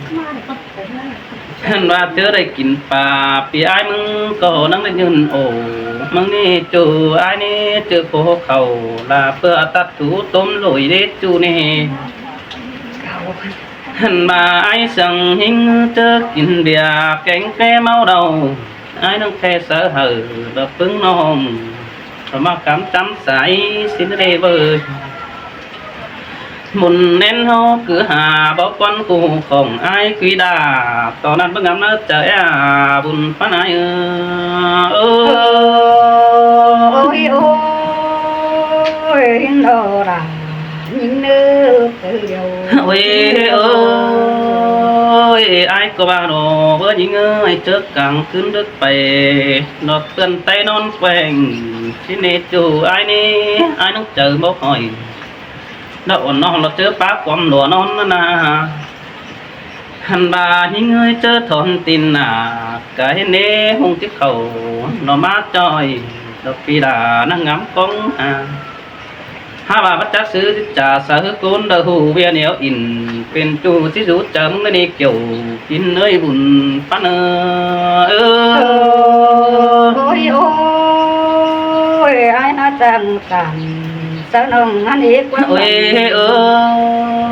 ꞌVa ꞌchớ đảy kin pa, pi ai ꞌmứng ꞌcọ ꞌnăng đảy nhưn ổ, ꞌmứng ꞌnị ꞌchu, ai ꞌnị ꞌchớ khổ khảu, la ꞌpưa tắt thú tốm lổi đế ꞌchu ꞌnị. ꞌVa ai sương ꞌhính ꞌchớ kin bia, kéng ké máu đau, ai ꞌnăng khe saư hảư, đa ꞌpứng ꞌnọng, ꞌlọ ꞌmá khắm chăm sai, ꞌsịn đê bơi. Bun ꞌnén ꞌháu cứ ha báu ꞌquăn khu khong ai ꞌquí đa, ꞌto ꞌnặn báu ngắm ꞌnớ chaư é a, bun ꞌpắn ai ơ. Ơ. Ôi, ôi, ꞌnọ đa, ꞌnhính ơi, chaư điêu. Ôi, ôi, ai ꞌcọ ꞌva ꞌnọ, báu ꞌnhính ơi, ꞌchớ cang ꞌcứn đứt pay, ꞌnọ ꞌpươn ꞌtay ꞌnón queng, ꞌsịn ꞌnị ꞌchu ai ꞌnị, ai ꞌnăng chaư báu khỏi. Đa ôn ꞌnọng ꞌlọ ꞌchớ pá cuôm lua ꞌnón ꞌnặn na. ꞌVa ꞌnhính ơi ꞌchớ thỏn tin nả, cá hên ꞌnê ꞌhung ꞌchí khảu, ꞌnọ ꞌmá ꞌchoi, ꞌlọ pi đa ꞌnăng ngắm cóng ha. Hák ꞌva báu chắc sư chả saư ꞌcốn đa ꞌhụ ꞌviạk ꞌnéo in, pên ꞌchu ꞌchí dú chaư ꞌmứng ꞌnị kiẻo, kin ơi bun ꞌpắn ơ. Ơ. Ôi, ôi, ai ꞌnạ chăng chăng, saư ꞌnọng ꞌhăn ế ꞌquá. Ôi, ơ.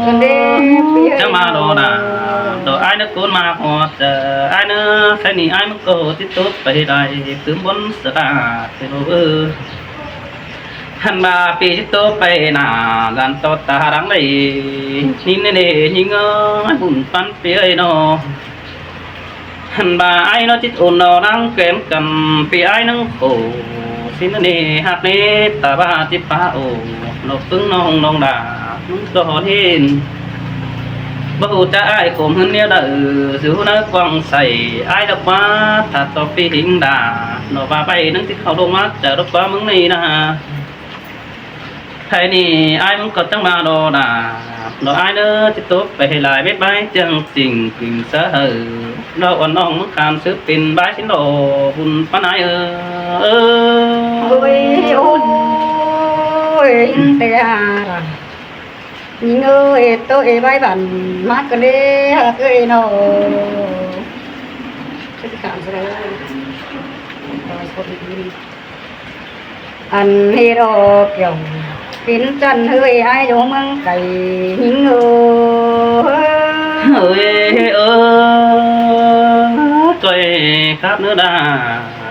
Ơ, đê, pi ơi. Chắng ꞌva đó đa, đó ai ꞌnớ ꞌcốn ꞌmá ꞌhọt, ơ, ai ꞌnớ, ꞌkhạy ꞌnị ai ꞌmá ꞌcọ ꞌchí tốc pay đảy, tứm bón sa đa, pi ꞌlô ơ. ꞌHăn ꞌva pi ꞌchí tốc pay nả, dản ꞌto ta đăng đảy, ꞌnhính ơi, ꞌnhính ơi, bun ꞌpắn pi ơi ꞌnọ. ꞌHăn ꞌva ai ꞌnọ ꞌchí ôn ꞌnọ đăng kén căn, pi ai ꞌnăng khổ, ꞌsịn ꞌnị ꞌhặc ꞌnị, ta ꞌva ꞌchí pá ổ, ꞌnọ ꞌpứng ꞌnọng ꞌnọng đa, ꞌmứng ꞌcọ hên. Báu ꞌhụ chả ai khổ ꞌhướn ꞌnéo đa, ư, dú ꞌnớ quăng say, ai đa ꞌquá, ta ꞌto pi ꞌhính đa, ꞌnọ ꞌva pay ꞌnăng ꞌchí khảu ꞌlống ꞌmá, chả đa ꞌquá ꞌmứng ꞌnị na. Thái ꞌnị, ải ꞌmứng ꞌcọ chắng ꞌva ꞌlo đa, ꞌlo ải ꞌnớ, ꞌchí tốc pay hảư lai mết bái ꞌchương ching pin sa hảư, ꞌlo uôn ꞌnọng ꞌmứng kham sứ pin bái sính ꞌlo bun ꞌpắn ải ơ. Ôi, ôi, ꞌnị ꞌtẹ a đa. ꞌNhính ơi, ꞌtố ê bái bản mắc ꞌcọ đê hảư ơi ꞌnọ. Ăn ꞌhê ꞌlọ kiẻo kín chăn hơi ải dô ꞌmướng cay ꞌnhính ơ. Ơi ơ, ꞌcoi khắp ꞌnớ đa,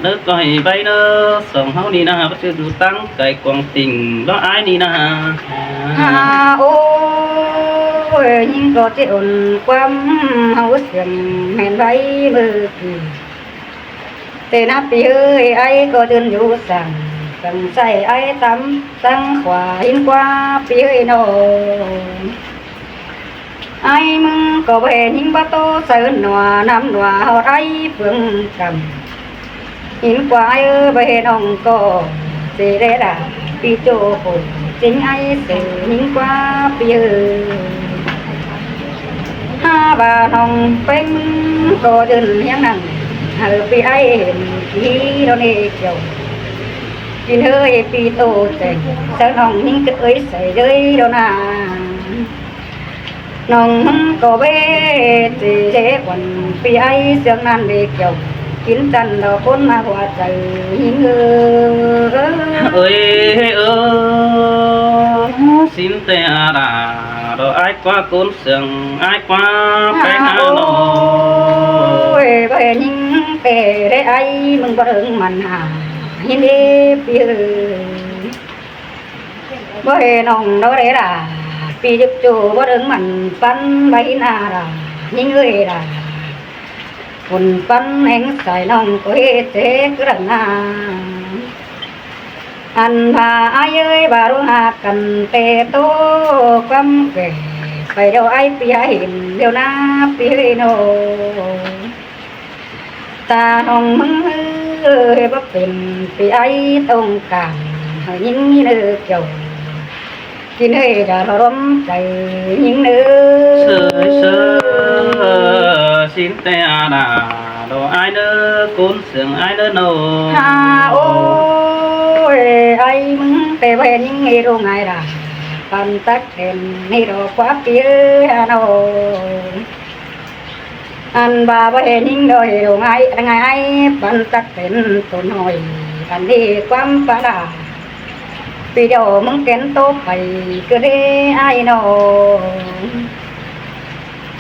ꞌnớ ꞌcoi bái ꞌnớ song ꞌháu ꞌnị ꞌna, báu ꞌchư dú tẳng cay cuông tỉnh ꞌlo ải ꞌnị ꞌna. Hả, ôi, ꞌnhính ꞌcọ ꞌchí ôn ꞌquám ꞌháu siêng ꞌmen bái ꞌmự kỉ. Tê ꞌnạp ꞌpi ơi, ải ꞌcọ dưn dú săng, săng sai ải tắm, săng khua ꞌhính ꞌquá ꞌpi ơi ꞌnọ. Ải ꞌmứng ꞌcọ báu hên ꞌhính báu ꞌtố saư ꞌnọa ꞌnặm ꞌnọa ꞌhọt ải phướng căm. ꞌHính ꞌquá ải ơ, báu hên ꞌnọng ꞌcọ ꞌchí đé đa ꞌpi ꞌchọ khổ chính ải saư ꞌhính ꞌquá ꞌpi ơi. Hả, ꞌva ꞌnọng ꞌpéng ꞌcọ dưn ꞌhiếng nẳng hảư ꞌpi ải hên kỉ ꞌlo ꞌnị kiẻo. Kín ơi, ꞌpi ꞌtố chẻng saư ꞌnọng ꞌhính ꞌcọ ới sai ꞌlới ꞌlo ꞌna. ꞌNọng ꞌmứng ꞌcọ báu ꞌchí dễ uôn ꞌpi ải siêng ꞌnặn đê kiẻo. Kín chăn ꞌlo ꞌcốn ꞌmá hua chaư ꞌnhính ơ. Ơi ơ, sính ꞌtẹ a đa, ꞌlo ải ꞌquá ꞌcốn siêng ải ꞌquá ꞌpéng hả ꞌnọ. Ôi, báu hên ꞌhính ꞌtẹ đé ải ꞌmứng báu đơng mẳn hả ꞌhính đê ꞌpi ơi. Báu hên ꞌnọng ꞌlo đé đa, ꞌpi dứp ꞌchu báu đơng mẳn ꞌpắn bái ꞌhính a đa, ꞌnhính ơi đa. Phôn ꞌpắn ꞌhéng sai ꞌnọng ꞌcọ ꞌhế ꞌchế ꞌcứ đăng ꞌna. Ăn ꞌva ải ơi, ꞌva ꞌluống ꞌhặc căn ꞌtẹ ꞌtố ꞌquám kẻ, pay điêu ải ꞌpi ải hên điêu ꞌna ꞌpi ơi ꞌnọ. Ta ꞌnọng ꞌmứng ơi, báu pên ꞌpi ải tông cản hảư ꞌnhính ꞌnị ꞌnớ kiẻo. Kín ơi, đa ꞌlo ꞌlóm chaư ꞌnhính ꞌnớ. Sơi sơi, sính ꞌtẹ a đa, ꞌlo ải ꞌnớ, ꞌcốn siêng ải ꞌnớ ꞌnọ. Hả, ôi, ải ꞌmứng ꞌtẹ báu hên ꞌnhính ꞌnị ꞌlung ải đa, păn tắc tên ꞌnị ꞌlo ꞌquá ꞌpi ơi hả ꞌnọ. Ăn ꞌva báu hên ꞌnhính ꞌlo ꞌlung ải, ꞌlung ải păn tắc tên tốn ꞌnọi, ăn đi ꞌquám pá đa. ꞌPi điêu ꞌmứng kén ꞌtố pay ꞌcứ đé ải ꞌnọ.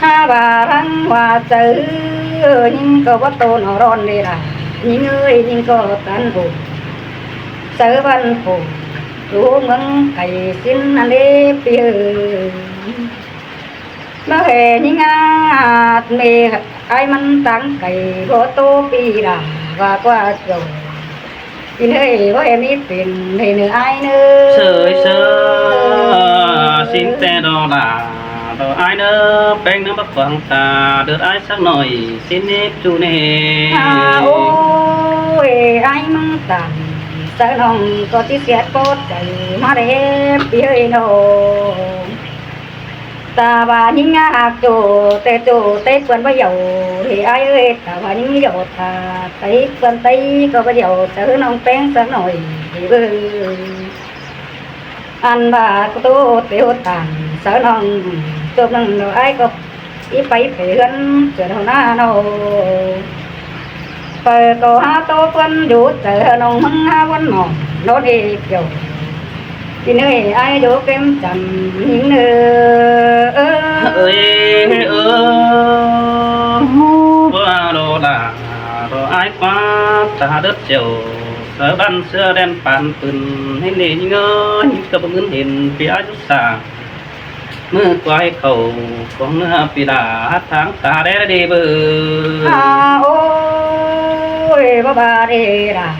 Hả, ꞌva lăng ꞌva chaư ꞌnhính ꞌcọ báu ꞌtố ꞌnọ ꞌlón đê đa. ꞌNhính ơi, ꞌnhính ꞌcọ tán ổ, chaư văn phủ, dú ꞌmướng cay sính ăn đê ꞌpi ơi. Báu hên ꞌnhính ꞌnhá ꞌmê ải ꞌmắn táng cay báu ꞌtố ꞌpi đa, ꞌva ꞌquá kiẻo. Kín ơi, báu hên ꞌmí pên ꞌnị ꞌnớ ải ꞌnớ. Sơi sơi, sính ꞌtẹ ꞌlo đa, ꞌlo ải ꞌnớ, ꞌpéng ꞌnớ báu quảng ta đớt ải sắc ꞌnọi, sính ꞌnị ꞌchu ꞌnị. Hả, ôi, ải ꞌmứng tản, saư ꞌnọng ꞌcọ ꞌchí siết ꞌpó chaư ꞌmá đé ꞌpi ơi ꞌnọ. Ta ꞌva ꞌnhính ꞌhặc ꞌchu ꞌtẹ ꞌchu ꞌtẹ ꞌpươn báu dau, ꞌhế ải ơi, ta ꞌva ꞌnhính dau ta, ꞌtẹ ꞌpươn ꞌtẹ ꞌcọ báu dau, chaư ꞌnọng ꞌpéng sắc ꞌnọi, ꞌhế ơi. Ăn ꞌva ꞌcọ ꞌtố ꞌtẹ ꞌhụ tản, saư ꞌnọng, ꞌchộp ꞌnưng ꞌlo ải ꞌcọ ꞌchí pay pay ꞌhướn, ꞌchớ ꞌnọ ꞌna ꞌnọ. Pay ꞌcọ hả ꞌtố ꞌpươn dú chaư ꞌnọng ꞌmứng hả ꞌpươn ꞌnọ, ꞌnọ đê kiẻo. Kín ơi, ải dú kém chăm ꞌnhính ꞌnớ. Ơi ơ, ꞌva ꞌlo đa, ꞌlo ải ꞌquá ta đớt chiêu, saư ꞌvắn ꞌsứa đen pán pưn, ꞌhính ꞌnị ꞌnhính ơ, ꞌhính ꞌcọ báu ꞌmứn hên ꞌpi ải dú sa. ꞌMự ꞌquái khảu cuông ꞌnưa ꞌpi đa, hák tháng ta đé đê bơ. Hả, ôi, báu ꞌva đê đa,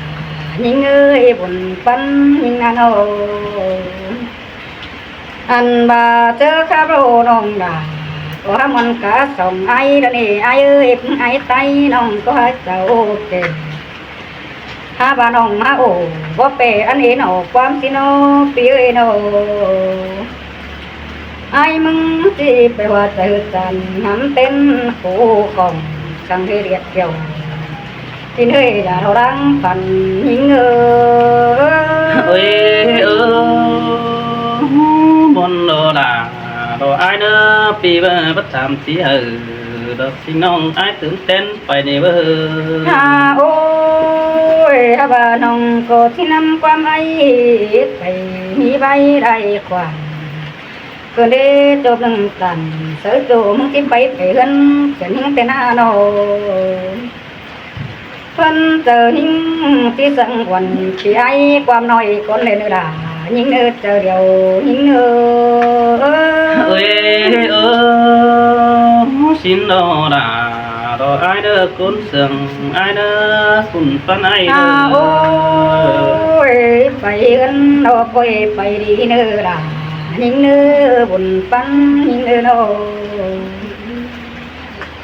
ꞌnhính ơi, bun ꞌpắn ꞌnhính ꞌnặn ꞌnọ. Ăn ꞌva ꞌchớ khắp ꞌlô ꞌnọng đa, ꞌcọ hák ꞌmuôn cá song ải đa ꞌnị ải ơi, ải ꞌtẹ ꞌnọng ꞌcọ hák chảu ꞌkê. Hák ꞌva ꞌnọng hák ổ, bók ꞌpẹ ăn ên ꞌnọ ꞌquám ꞌsịn ꞌnớ ꞌpi ơi ꞌnớ. Ải ꞌmứng ꞌchí pay ꞌhọt chaư chăn ngắm tén khổ khỏng, săng ꞌhế điệt kiẻo. Tin ꞌhới dả ꞌlo đang phăn ꞌnhính ơ. Ơi ơ, ꞌmuôn ꞌlo đả ꞌlo ải ꞌnớ ꞌpi báu, báu tham ꞌchí hảư, ꞌlo ꞌsịn ꞌnọng ải tứm tén pay ꞌnị báu. Ha ôi, hák ꞌva ꞌnọng ꞌcọ ꞌchí ꞌnăm ꞌquám ải pay, ꞌmí ꞌvạy đảy quảng. ꞌCọ đé chốp ꞌnưng tăn, sáư ꞌchu ꞌmứng ꞌchí pay pay ꞌhướn, ꞌchớ ꞌnhính tén ha ꞌnọ. ꞌPhắn chaư ꞌnhính ꞌchí săng uôn ꞌpi ải ꞌquám ꞌnọi ꞌcốn ꞌlẹo ꞌnớ đả, ꞌnhính ꞌnớ chaư điêu ꞌnhính ꞌnớ. Ơi ơ, ꞌsịn ꞌlo đả ꞌlo ải ꞌnớ ꞌcốn sương, ải ꞌnớ ꞌcốn ꞌphắn ải ꞌnớ. Ôi, pay ꞌhướn ꞌnọ ꞌcoi pay đi ꞌnớ đả, ꞌnhính ꞌnớ ꞌcốn ꞌphắn ꞌnhính ꞌnớ ꞌnớ.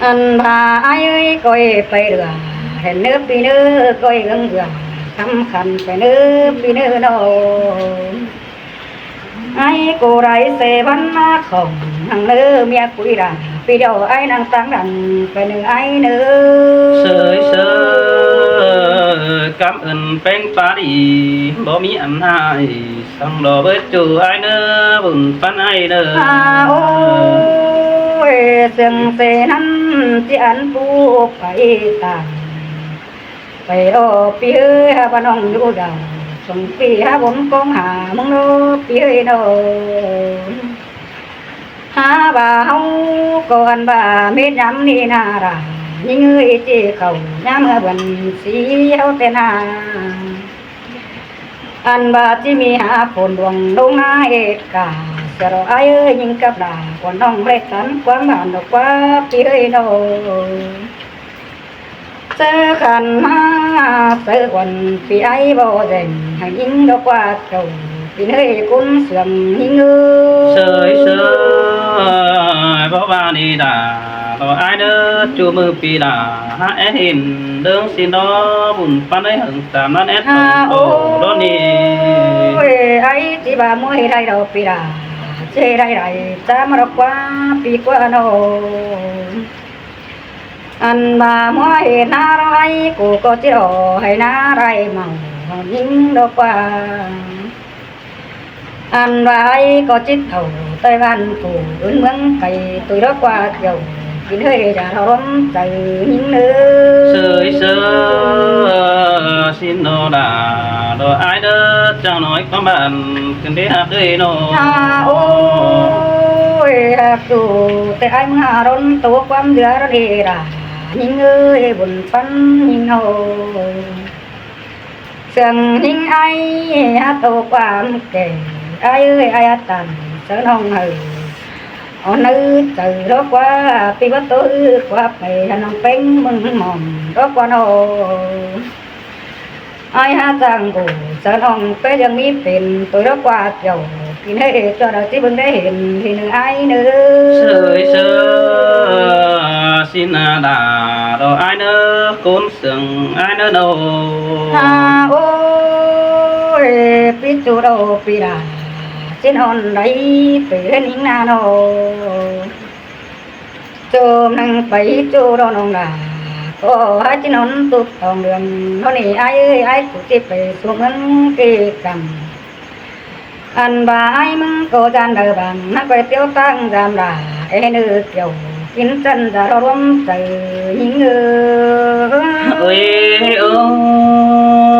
Ăn ꞌva ải ơi ꞌcoi pay đưa, hên ꞌnớ ꞌpi ꞌnớ ꞌcoi ưng ưa, khắm khăn pay ꞌnớ ꞌpi ꞌnớ ꞌnớ. Ải ꞌcọ đảy ꞌsê ꞌphắn ꞌmá khỏng, hăng ꞌnớ ꞌmía cúi đả, ꞌpi điêu ải ꞌnăng ꞌtáng đăn pay ꞌnớ ải ꞌnớ. Sơi sơi, cám ơn ꞌpéng pá đi, báu ꞌmí ăn ꞌhại, săng ꞌlo báu ꞌchu ải ꞌnớ ꞌcốn ꞌphắn ải ꞌnớ. Ha ôi, sương ꞌsê ꞌnặn ꞌchí ăn pú pay tản. Pay ꞌnớ ꞌpi ơi, hák ꞌva ꞌnọng dú đaư, song ꞌpi hák ꞌcốn ꞌcóng ha ꞌmứng ꞌnớ ꞌpi ơi ꞌnớ. Hák ꞌva ꞌháu ꞌcọ ăn ꞌva mết ꞌnhám ꞌnị ꞌna đả, ꞌnhính ơi ꞌchí khảu ꞌnhám ꞌmưa bươn sí ꞌháu tén ha. Ăn ꞌva ꞌchí ꞌmí ha phôn đuông ꞌlống ꞌná ết cả, sia ꞌlo ải ơi ꞌnhính cắp đả, ꞌcốn ꞌnọng ꞌlẹo tắn ꞌquám bản ꞌlo ꞌquá ꞌpi ơi ꞌnớ. Sáư khăn ꞌmá sáư uôn ꞌpi ải báu dẻng, hảư ꞌnhính ꞌlo ꞌquá kiẻo, ꞌpi ơi ꞌcốn sương ꞌnhính ơ. Sơi sơi, báu ꞌva ꞌnị đả ꞌlo ải ꞌnớ, ꞌchu ꞌmự ꞌpi đả hák é hên ꞌlớng ꞌsịn ꞌnớ, ꞌcốn ꞌphắn ải hưng tam ꞌnặn é. Ha ꞌtô ꞌlố ꞌnị. Ôi, ải ꞌchí ꞌva ꞌmưa ꞌhế đảy ꞌlo ꞌpi đả, ꞌchí đảy đảy, chả ꞌmưa ꞌlo ꞌquá ꞌpi ꞌquá ꞌnớ. Ăn ꞌva ꞌmưa ꞌhế ꞌná ꞌlo ải ꞌcọ ꞌcọ ꞌchí ꞌlo hảư ꞌná đảy mau, ꞌnhính ꞌlo ꞌquá. Ăn ꞌva ải ꞌcọ ꞌchí thảu ꞌtoi ꞌván phủ ứn ꞌmướng pay, ꞌtoi ꞌlo ꞌquá kiẻo, kin ꞌhới dả ꞌlo ꞌlốm chaư ꞌnhính ꞌnớ. Sơi sơi, ꞌsịn ꞌnớ đả ꞌlo ải ꞌnớ, chắng ꞌnọi ꞌquám bản kin đé hák ơi ꞌnớ. Ha ôi, hák ꞌchu ꞌtẹ ải ꞌmưa ha ꞌlốn tô ꞌquám dưa ꞌlốn đé đả, ꞌnhính ơi, bun ꞌphắn ꞌnhính ꞌnớ. Sương ꞌnhính ải hák tô ꞌquám kẻ, ải ơi, ải hák tản sáư ꞌnọng hảư. Ók ꞌnớ chaư ꞌlo ꞌquá, ꞌpi báu ꞌtố ꞌhứ ꞌquá pay, hák ꞌnọng ꞌpéng ꞌmứng mỏm ꞌlo ꞌquá ꞌnớ. Ải hák chắng ổ sáư ꞌnọng ꞌpéng ꞌdương ꞌmí pên, ꞌtoi ꞌlo ꞌquá kiẻo, kin ꞌhới ꞌchọ đaư ꞌchí bươn đé hên, hên ꞌnớ ải ꞌnớ. Sơi sơi, ꞌsịn ꞌna đả ꞌlo ải ꞌnớ, ꞌcốn sương ải ꞌnớ ꞌnớ. Ha ôi, ꞌpi ꞌchu ꞌlo ꞌpi đả, ꞌchí ꞌnón đảy pay hên ꞌnhính ꞌna ꞌnớ. ꞌChớ ꞌnưng pay ꞌchu ꞌlo ꞌnọng đả, ꞌcọ hák ꞌchí ꞌnón túp tỏng ꞌlươn, ꞌnón ꞌnị ải ơi, ải ꞌchu ꞌchí pay sú ꞌmướng ké căm. Ăn ꞌva ải ꞌmứng ꞌcọ dan đaư bang, ꞌnhá ꞌcoi tiếu ꞌtáng dam đả, é ꞌnớ kiẻo, kin chăn dả ꞌlo ꞌlốm chaư ꞌnhính ơ. Ơi ơ,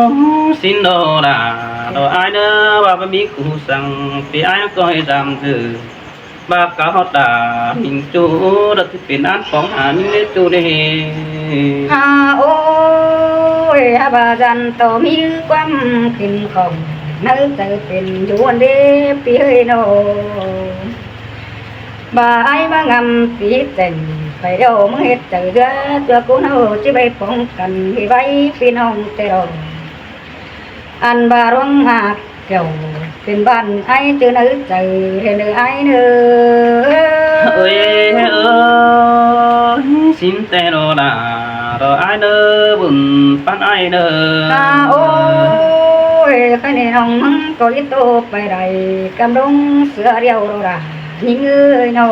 ꞌsịn ꞌnớ đả ꞌlo ải ꞌnớ, ꞌva báu ꞌmí cu săng, ꞌpi ải ꞌcoi dam đaư. ꞌVa cá ꞌhọt đả ꞌmính ꞌchu, đaư ꞌchí pên án phóng hả ꞌmính ꞌlế ꞌchu đé. Ha ôi, hák ꞌva dăn tô ꞌmí ꞌquám kin khỏng, ꞌnớ chaư pên dú ăn đé ꞌpi ơi ꞌnớ. ꞌVa ải ꞌmá ngắm ꞌpi chẻng, pay ꞌlẹo ꞌmứng ꞌhệt chaư dưa, ꞌchua ꞌcốn ꞌháu ꞌchí pay phóng căn, ꞌhế ꞌvạy ꞌpi ꞌnọng ꞌtẹ ꞌlo. Ăn ꞌva ꞌluống ꞌmặc kiẻo, pên bản ải ꞌchư ꞌnớ chaư, hên ꞌnớ ải ꞌnớ. Ơi ơ, ꞌsịn ꞌtẹ ꞌlo đả Ơ, ải ꞌnớ, bun ꞌpắn ải ꞌnớ. À, ôi, ꞌkhạy ꞌnị ꞌnọng ꞌmắn ꞌcọ ꞌlịt ꞌtố pay đảy, ꞌcắm đống sửa điêu đô đa, ꞌnhính ơi ꞌnớ.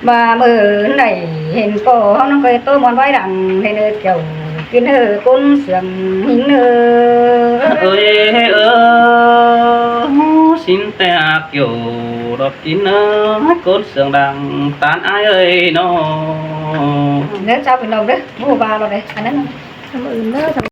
ꞌVa ꞌmự đảy hên ꞌcọ ꞌháu ꞌnọng ꞌcọ ꞌtố ꞌmuôn ꞌvái đăng, hên ꞌnớ kiẻo kin ꞌnớ ꞌcốn sương ꞌnhính ꞌnớ. Ơi, ơ, sính ꞌtẹ kiẻo đọt kin ꞌnớ ꞌcốn sương đăng ꞌtan ải ơi ꞌnớ. ꞌNớ ꞌchạu ꞌpi ꞌnọng ꞌnớ, ꞌmự ꞌva ꞌlọt đảy, ăn ꞌnặn ꞌnớ.